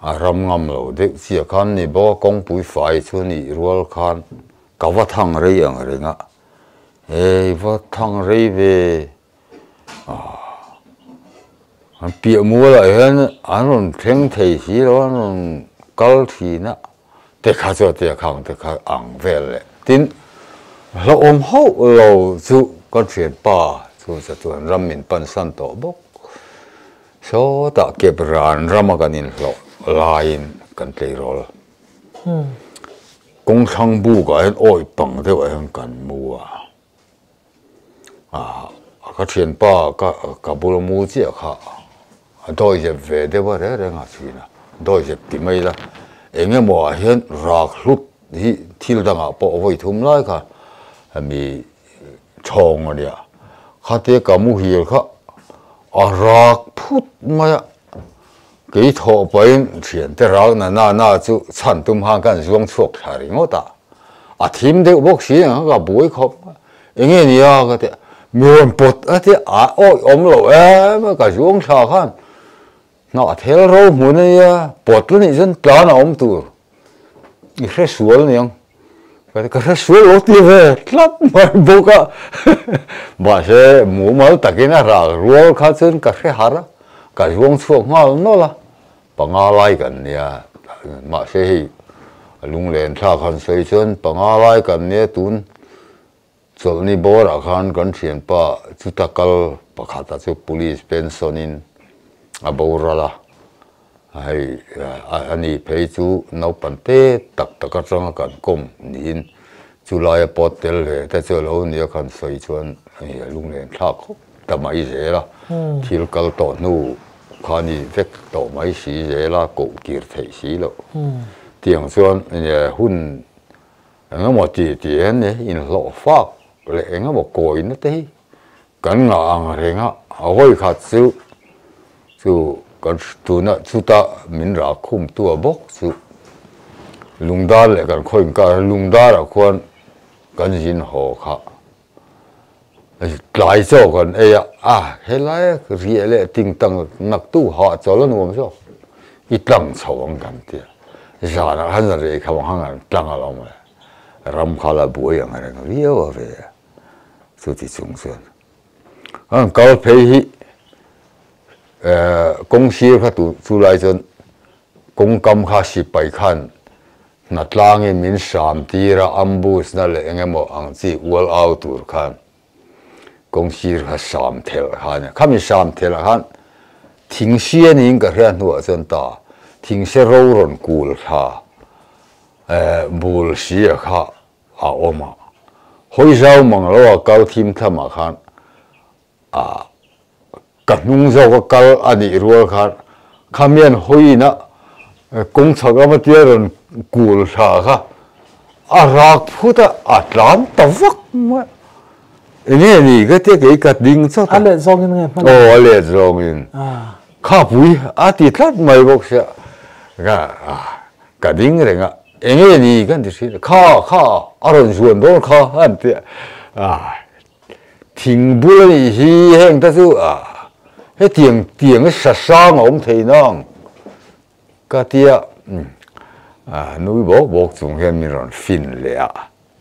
A ram ngam lo deuh chiah khan ni bawk a, kawngpui fai chu nih rual khan ka va thang rei ang reng a, hei va thang rei ve an piah mualah hian an rawn thleng thei si lo an rawn kal thin a, te kha chu a tia khang te kha ang vel leh tin hlauhawm hauh lo chu ka thianpa chu chatuan ram min pansan tawh bawk. Sawtah kep ran rama kan inhlawh laiin kan tleirawl kawngthlang bukah hian awi pang deuhah hian kan mu a, ah ka thianpa ka ka bula mu chiah kha a dawi zep ve deuh a reng reng a chhin a, dawi zep ti mai ila eng emaw ah hian rak hlut hi thil dangah pawh vawi thum lai kha hemi Chhawng a nia, khatia ka muhil kha a rak phut mai a, kei thawh pahin thiante rak na na na chu chhan tum khan kan zuang chhuak thla ringawt a, a thim deuh bawk si ang kha ka buai khawp mai, enge nia ka ti a, mi rawn pawt a tia a awih awm lo em a ka zuang thla khan hnah thel ro hmun a nia, pawt la nih chuan tlan a awm tur. I hre sual niang, ka hre sual lo ti ve tlat mai bawk a, mahse mumal takin a ral rual kha chuan ka hre har a, ka zuang chhuak nghal nawlh a, panga lai kan nia, mahse hei lunglen thlak han sawi chuan panga lai kan nia tun chawlhni bawrah khan kan thianpa chuta kal pakhata chu police pension in a boral a. Hei a ni phei chu naupang te tak tak atanga kan kawm niin chu laia pawt tel ve te chu a lo nia khan sawi chuan hei a lunglen thlak khawp ta mai zel a, thil kal tawh hnu kha ni vek tawh mai si zel a, koh kir theih si loh tiang chuan hun engemaw ti tih hian inhlawh fak leh engemaw kawina te hi Kan ngah ang reng a, a hawi khat chu chu kan tuna chuta min rah khum tu a bawk chu lungdar leh kan khaw inkar lungdar ah khuan kan zin haw kha tlai chaw kan ei a, a helai riah leh ting tang nak tu hah chawl a nuam zawk. I tlang chho ang kan ti a, zanah khan zan rei kha ang an tlang alawm le, ram kha la buai ang reng viau a ve a, chuti chung chuan an kal phei hi kawng sir kha tu chu lai chuan kawngkam kha sipai khan hna tlangin min hram tir a, ambush na leh eng emaw ang chi ual au tur khan. Kawngsir kha sam thelh kha a nia. Khami sam thelh ah khan thingsia niin ka hria hnuah chuan ta thingsia ro rawn kul thla eh bul sia kha a awm a. Hawi zau mang lo a kal thim tham ah khan ah ka hnung zawk a kal a nih rual khan khamian hawiin a kawng chhak lama tia rawn kul thla kha a rak phut a, a tlan ta vak mai a. Enge ni ka tia kei ka ding chawt a. A let zawngin nge hman? Aw a let zawngin. Kha pui a ti tlat mai bawk sia ka ka ding reng a, enge ni ka ti thin a, kha kha a rawn zuan dawn kha an ti a. Thing bul a nih hi heng te chu ah hetiang tiang sa sang a awm thei nang ka tia ah nui bawk bawk chung hian min rawn fin leh a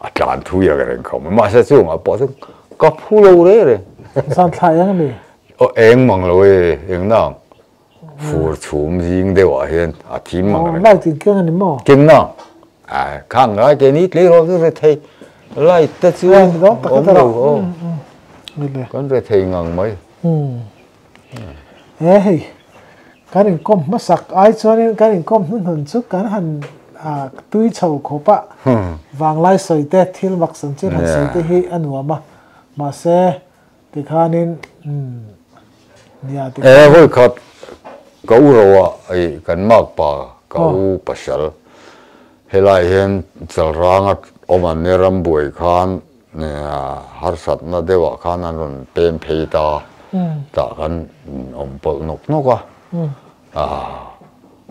a tlan thui ang reng khawp mai mahse chungah pawh chuan ka phu lo reng reng. Zan thla eng a ni? Aw eng mang lo e eng nang fur chhum zing deuh ah hian a thim ang reng. Light in keng a ni maw? Keng nang. A khang ngai ke ni tlei rawh chu re thei light te chu awm lo aw kan re thei ngang mai. He hei kan inkawm hmasak ai chuanin kan inkawm hnuhnun chu kan han tui chho khawp a vanglai sawi te thil mak san chin han sawi te hi a nuam a mahse tikhanin nia tikhan. E hawi khat ka u ro ah i kan makpa ka u pasal helai hian chalranga awm an nia rambuai khan harsatna deuh ah khan an rawn pem phei ta tah kan awm pawlh nawk nawk a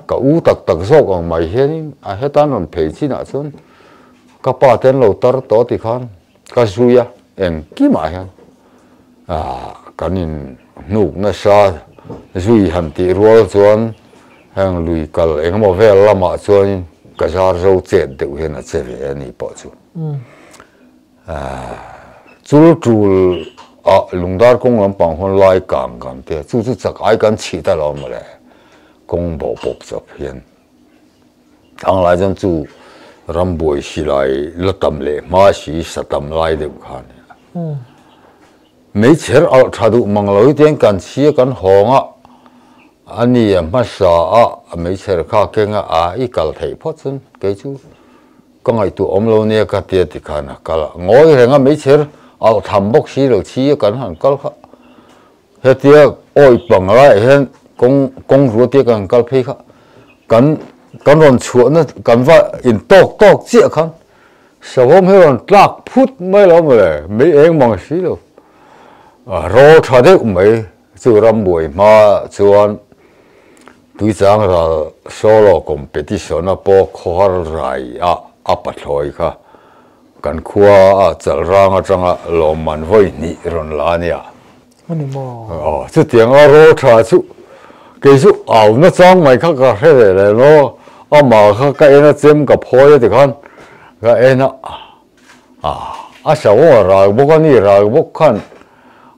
ka u tak tak zawk ang mai hianin a heta an rawn phei chinah chuan ka pa te an lo tar tawh tikhan Ka zui a, engkimah hian kan in hnuk nasa zui han tih rual chuan heng lui kal engemaw vel lamah chuanin ka zar zo chet deuh hian a che ve a ni pawh chu. Chul tul ah lungdar kawng lampang huan lai kang kan tia chu chu chak ai kan chhih ta lo mawle kawng bawh pawp chawp hian. Ang lai chuan chu rambuai silai la tam leh hma si sa tam lai deuh kha a ni a. Meichher alh tha duh mang lo hi tiang kan chhia kan hawng a, a ni a hmasa a meichher kha keng a, a i kal theih phawt chuan kei chu ka ngaihtuah awm lo nia ka tia ti khan a kal a. Ngawi reng a meichher alh tham bawk si lo chhia kan han kal kha. Hetia awi pang laiah hian kawng kawng rua tia kan kal phei kha kan kan rawn chhuahna kan va in tawk tawk chiah khan savawm hi rawn tlak phut mai lo maw le mei eng mang si lo a rawl tha deuh mai chu rambuai hma chuan tuichang ral solo competition a pawh khawhar rai a a pathlawi kha Kan khua a chal rang atanga lawmman vawi hnih rawn la a nia. A ni maw? Aw, chutiang a rawl tha chu kei chu au na chang mai kha ka hre ve leh lo, amah kha ka en a chem ka phawi a tikhan ka en a, a sa aw a ral bawk a ni, ral bawk khan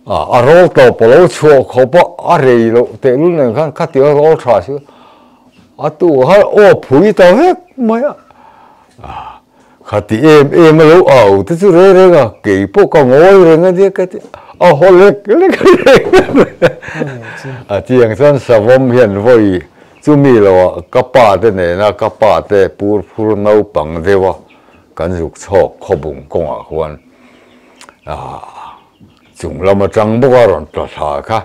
a rawl tawp a lo chhuah khawp a, a rei loh tehlul nen khan khatiang a rawl tha chu a tu khan aw phui ta vek mai a. Khati em em a lo au te chu reng reng a, kei pawh ka ngawi reng a nia ka ti a haw lek lek reng a tiang chuan savawm hian vawi chumi lo ah ka pa te nena ka pa te pur phur naupang deuh a kan zuk chhawk khawbung kawngah khuan chung lam atang bawk a rawn tla thla kha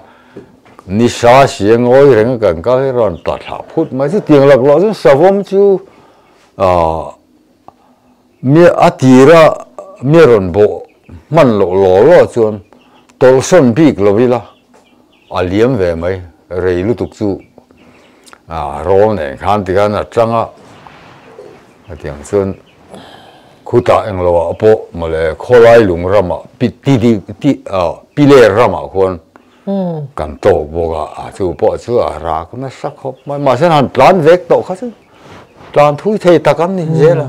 nisa si a ngawi reng a kan kal hi rawn tla thla phut mai chu tiang laklawh chuan savawm chu Aah mi a tira mi rawn bawh hman loh law law chuan tawlhsawn bik lo ila a liam ve mai rei lutuk chu aah rawl nen khan tikhan a tang a hetiang chuan khutah englo ah pawh mawle khawlai lung ramah pi ti ti aah piler ramah khuan. Kan tawk bawk a, a chu pawh chu a rak nasa khawp mai. Mahse han tlan vek tawh kha chu tlan thui thei tak an ni zel a.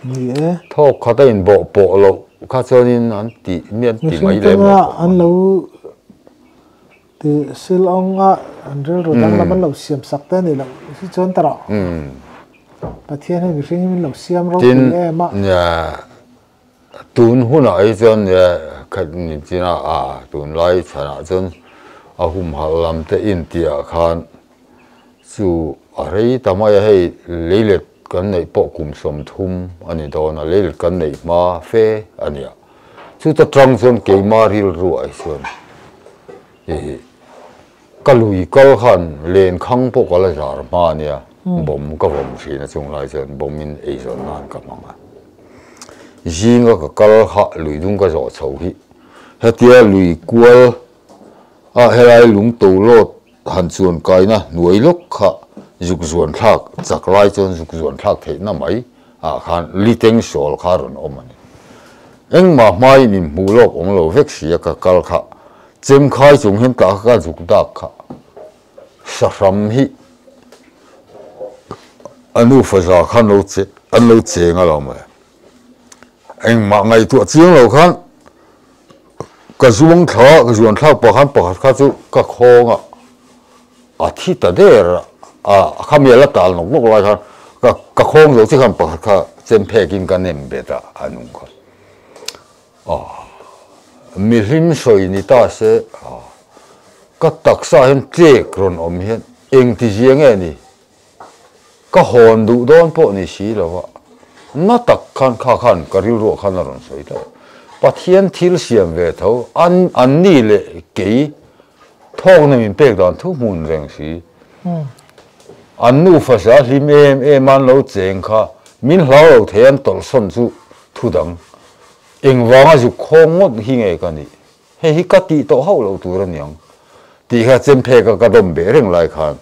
Ni e. Thawk khat a inbawh pawh loh kha chuanin an tih mi an ti mai lem lo khawp mai. An lo ti sil awng a, an rilru danglam an lo siam sak te a nih loh hi chuan ta rawh. Pathian hi mihring hi min lo siam ropui em a. Tin, Tun hunah hi chuan khat ni chin a, tunlai chhanah chuan a humhalh lam te intiah khan chu a rei ta mai a, hei leilet kan neih pawh kum 30 a ni dawn a, leilet kan neih hma fe a ni a, chuta tang chuan keima rilruah hi chuan ih ka lui kal khan lenkhang pawh ka la zar hma a nia, bawm ka vawm thin a chunglai chuan bawmin eizawn nan ka hmang a. Zinga ka kal kha lui dung ka zawh chho hi hetia lui kual a helai lung to lawt han chuan kaina hnuai lawk kha zuk zuan thlak chak lai chuan zuk zuan thlak theihna mai ah khan liteng sawl kha rawn awm a ni. Engmah hmaiin inhmuh lawk awm lo vek sia ka kal kha chemkhai chung hian tah kha ka zuk dak kha sahram hi A nu faza khan lo che an lo cheng a lo mai. Engmah ngaihtuah chiang lo khan ka zuang thla ka zuan thlak pah khan pakhat kha chu ka khawng a, a thi ta der a, a khami a la tal nawk nawk lai khan ka ka khawng zo che khan pakhat kha chem phek in ka nem bet a, a nung kha. Aw mihlim sawi ni ta se ka taksa hian tlek rawn awm hian engtizia nge ni? Ka hawn duh dawn pawh ni si lo a, na tak khan kha khan ka rilruah khan a rawn sawi tawh. Pathian thil siam ve tho, an an ni leh kei thawkna min pek dan thu hmun reng si. An nufa sa hlim em em a an lo cheng kha min hlau lo thei an tawlhsawn chu thu dang. Engvanga zuk khawng ngawt hi nge ka nih? Hei hi ka tih tawh hauh loh tur a niang tih kha chemphek a ka dawm beh reng lai khan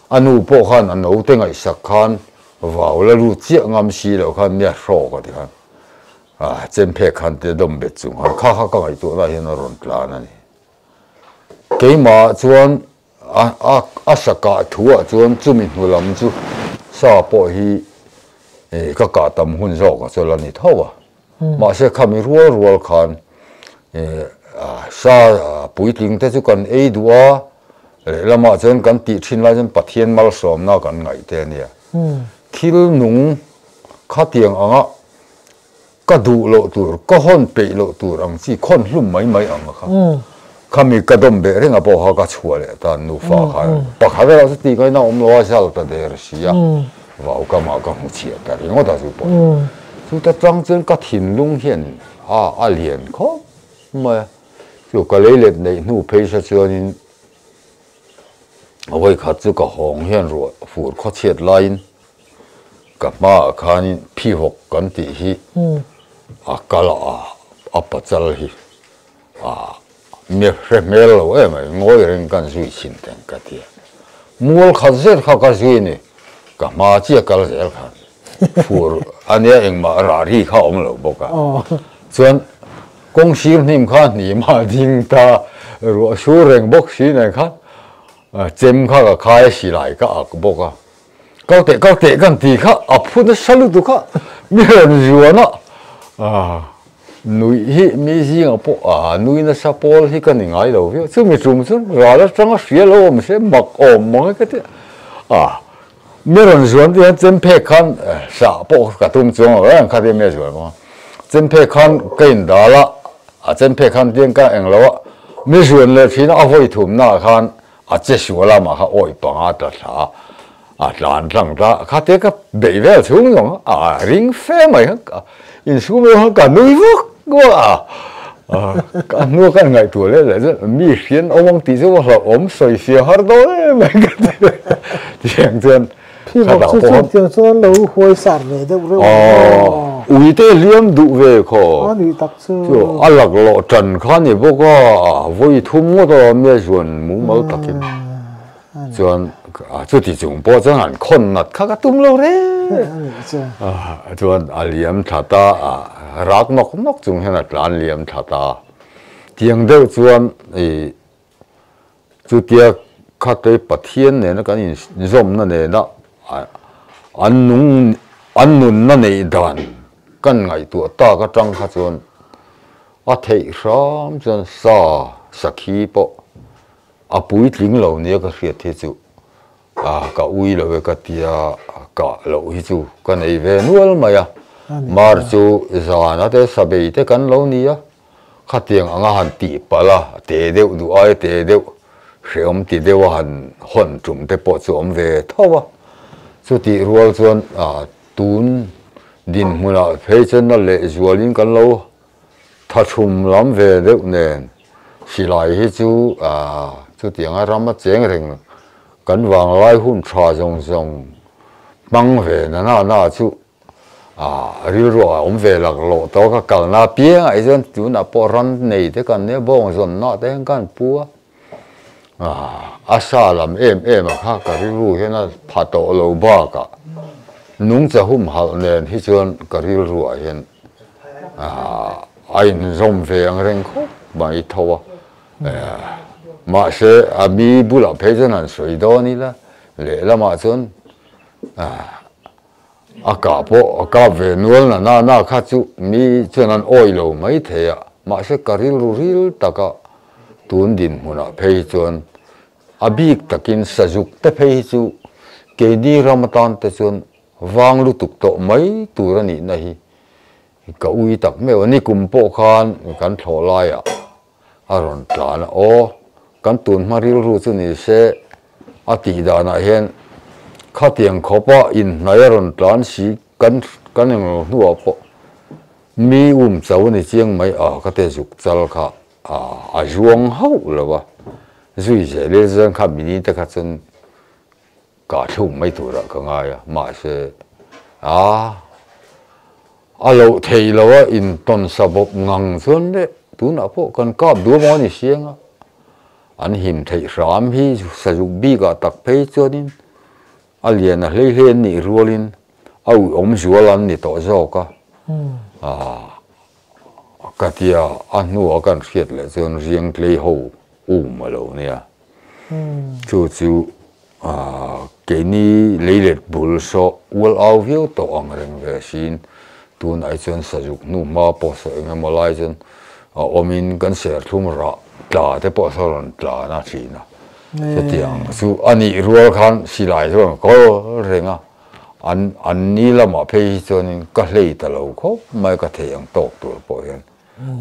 a nu pawh khan a naute ngaihsak khan vau la lut chiah ngam si loh khan nia hrawk a ti khan ah chemphek khan te dawm bet chung khan kha kha ka ngaihtuahna hian a rawn tlan a ni. Keimah chuan a a a sakah thuah chuan chumi hnu lam chu sa pawh hi ka kah tam hun zawk a chawl a ni tho a. Mahse khami rual rual khan sa puitling te chu kan ei duh a, lehlamah chuan kan tih thin lai chuan Pathian malsawmna kan ngaih te a nia. Thil nung khatiang anga ka duh loh tur, ka hawn peih loh tur ang chi khawn hlum mai mai ang kha. Khami ka dawm beh reng a pawh kha ka chhuah leh ta nufa khan pakhat erawh chu tih ngaihna awm lo a zal ta der si a, vau kamah ka hmu chhiah ta ringawt a chu pawh. Chuta tang chuan ka thinlung hian a a lian khawp mai a, chu ka lei let neih hnu phei sa chuanin vawikhat chu ka hawng hian ruah fur khaw chhiat laiin ka hmaah khanin phihawk kan tih hi a kal a, a pachal hi a mi hre hmel lo em mai, ngawi reng kan zui chhin teng ka ti a. Mual khat zet kha ka zui ni, ka hma chiah kal zel khan fur a nia engmah rah ri kha a awm lo bawk a. Chuan kawng sir hnim kha hnim a ding ta, ruah sur reng bawk si nen khan chem kha ka khai a silai ka ak bawk a. Kal teh kal teh kan ti kha a phu nasa lutuk kha mi rawn zuan a, nuih hi mi zingah pawh a nui nasa pawl hi ka ni ngai lo viau chumi tum chuan ral atanga hria lo awm se mak awm mang e ka ti a, mi rawn zuan te hian chemphek khan sah pawh ka tum chuang lo reng kha tia mi a zuan bawk a, chemphek khan ka indal a, a chemphek khan tiang ka englo a, mi zuan leh thin a a vawi thumnaah khan A che sual lamah kha awih panga ta thla a tlan tlang ta kha te ka beih vel chhung zawng a ring fe mai kha insum vel khan ka nui vak vak a ka hnua kan ngaihtuah leh leh chuan mi hrian awm ang tih chu a hlauhawm sawi fia har dawn em mai ka ti tiang chuan Khi bawk chu chuan tiang chuan lo huai sar ve deuh reuh ang aw. Ui te hliam duh ve khaw. A nih tak chu. Chu a laklawh tan kha ni bawk a, vawi thum ngawt a awm nia chuan mumal takin chuan chuti chung pawh chuan han khawn nat kha ka tum lo reng. Chuan a liam thla ta a, rak nawk nawk chung hian a tlan liam thla ta. Tiang deuh chuan i. Chutia kha te Pathian nena kan inzawmna nena an nung an nunna neih dan kan ngaihtuah tak atang kha chuan a theih hram chuan sa sakhi pawh a puitling lo nia ka hriat hi chu a ka ui lo e ka tia kah loh hi chu ka nei ve nual mai a. Mar chu zana te sabei te kan lo ni a. Khatiang anga han tih palh a, te deuh duh ai te deuh, hrehawm ti deuh a han hawn tum te pawh chu awm ve tho a. Chutih rual chuan tun dinhmunah phei chuan a lehzualin kan lo thathum lam ve deuh nen silai hi chu chutianga ram a cheng reng kan vanglai hun tha zawng zawng hmang ve na na na chu Rilru a awm ve lak loh tawh ka kalna apiangah hi chuan tunah pawh ram nei te kan nia bawng zawnna te hian ka han pu a, a sa lam em em a kha ka rilru hian a pha tawh lo bakah nungcha humhalh nen hi chuan ka rilruah hian a inzawm ve ang reng khawp mai tho a, mahse a mi bulah phei chuan han sawi dawn ila lehlamah chuan A kah pawh a kap ve nual na na na kha chu mi chuan an awih lo mai thei a, mahse ka rilru ril taka tun dinhmunah phei hi chuan a bik takin sazuk te phei hi chu keini ram atan te chuan vang lutuk tawh mai tur a nihna hi ka ui tak meuh a, nikum pawh khan kan thlawh laiah a rawn tlan a, aw kan tun hma rilru chu ni se a tih danah hian khatiang khawpa inhnai a rawn tlan si kan kan englo hnuah pawh mi um cho a ni chiang mai a ka te zuk chal kha a zuang hauh lo a, zui zel ila chuan kha mini te kha chuan Kah thluk mai turah ka ngai a, mahse a a loh theih lo a intawn sa bawk ngang chuan le tunah pawh kan kap duam ang a ni siang a, an him theih hram hi sazuk bikah tak phei chuanin a lian a hlei hlei an nih rualin a uiawm zual an ni tawh zawk a, ka tia a hnuah kan hriat leh chuan riangtlei ho um a lo nia. Chu chu keini leilet bul saw ual au viau tawh ang reng ve siin tunah hi chuan sazuk hnu hma pawh saw eng emaw lai chuan a awmin kan serthlum rah tla te pawh saw rawn tla na thin a. Chutiang chu a nih rual khan silai chuan ka kawl reng a, an an ni lamah phei hi chuanin ka hlei ta lo khawp mai ka thei ang tawk tur pawh hian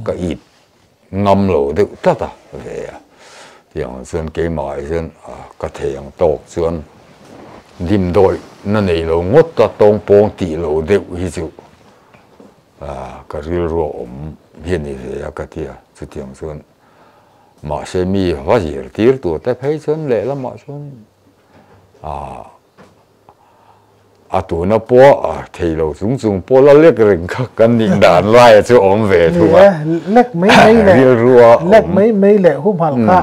ka it Ngam lo deuh tlat a ve a, tiang chuan keimah ah hian ka thei ang tawk chuan dimdawih na nei lo ngawt a tawng pawng tih lo deuh hi chu ka rilru a awm hi a ni ve a ka ti a, chutiang chuan mahse mi va zirtir tur te phei chuan lehlamah chuan A tuna pawh a thei lo chung chung pawh la lek reng kha kan nih dan laia chu awm ve thung a. Ni e, lek mai mai leh rilru a awm. Lek mai mai leh humhalh kha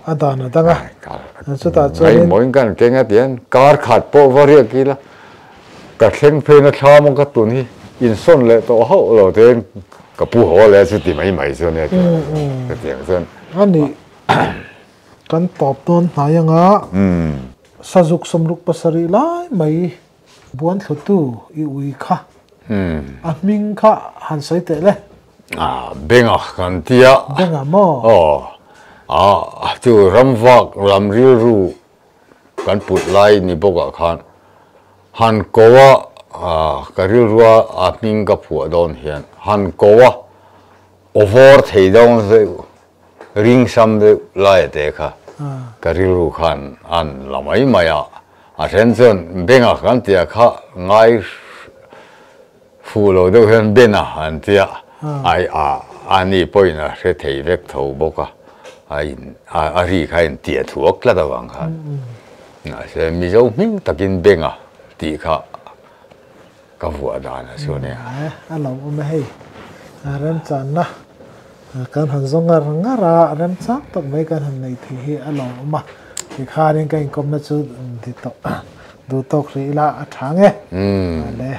a dan a dang a. Chutah chuanin. Ngaihmawhin kan keng a tihian kar khat pawh va riak ila ka thleng pheina thlam ang ka tun hi insawn leh tawh hauh lo tein ka pu haw leh chu ti mai mai chu ania chutiang chuan. A nih kan tawp dawn hnai anga. Sazuk 67 lai mai buan thlutu i ui kha a hming kha han sawi teh le. A benga kan ti a. Benga maw? Aw. A chu ramvak lam rilru kan put lai ni bawkah khan han ko a ka rilrua a hming ka phuah dawn hian han ko a awvawr thei dawn deuh Ring sam deuh laia te kha ka rilru khan an la mai mai a, a then chuan Benga kan tia kha ngai fuh lo deuh hian Bena an tia, ai a a ni pawhin a hre thei vek tho bawk a, a in a ri kha a in tia thuak tlat avang khan mahse Mizo hming takin Benga tih kha Ka vuah dan a chu nia. A lo awm e hei. Remchanna kan han zaw ngar ngar a, remchang tak mai kan han nei thei hi a lo awm a. Tikhanin ka inkawmna chu di tawh duh tawk hrih ila a tha nge. Le.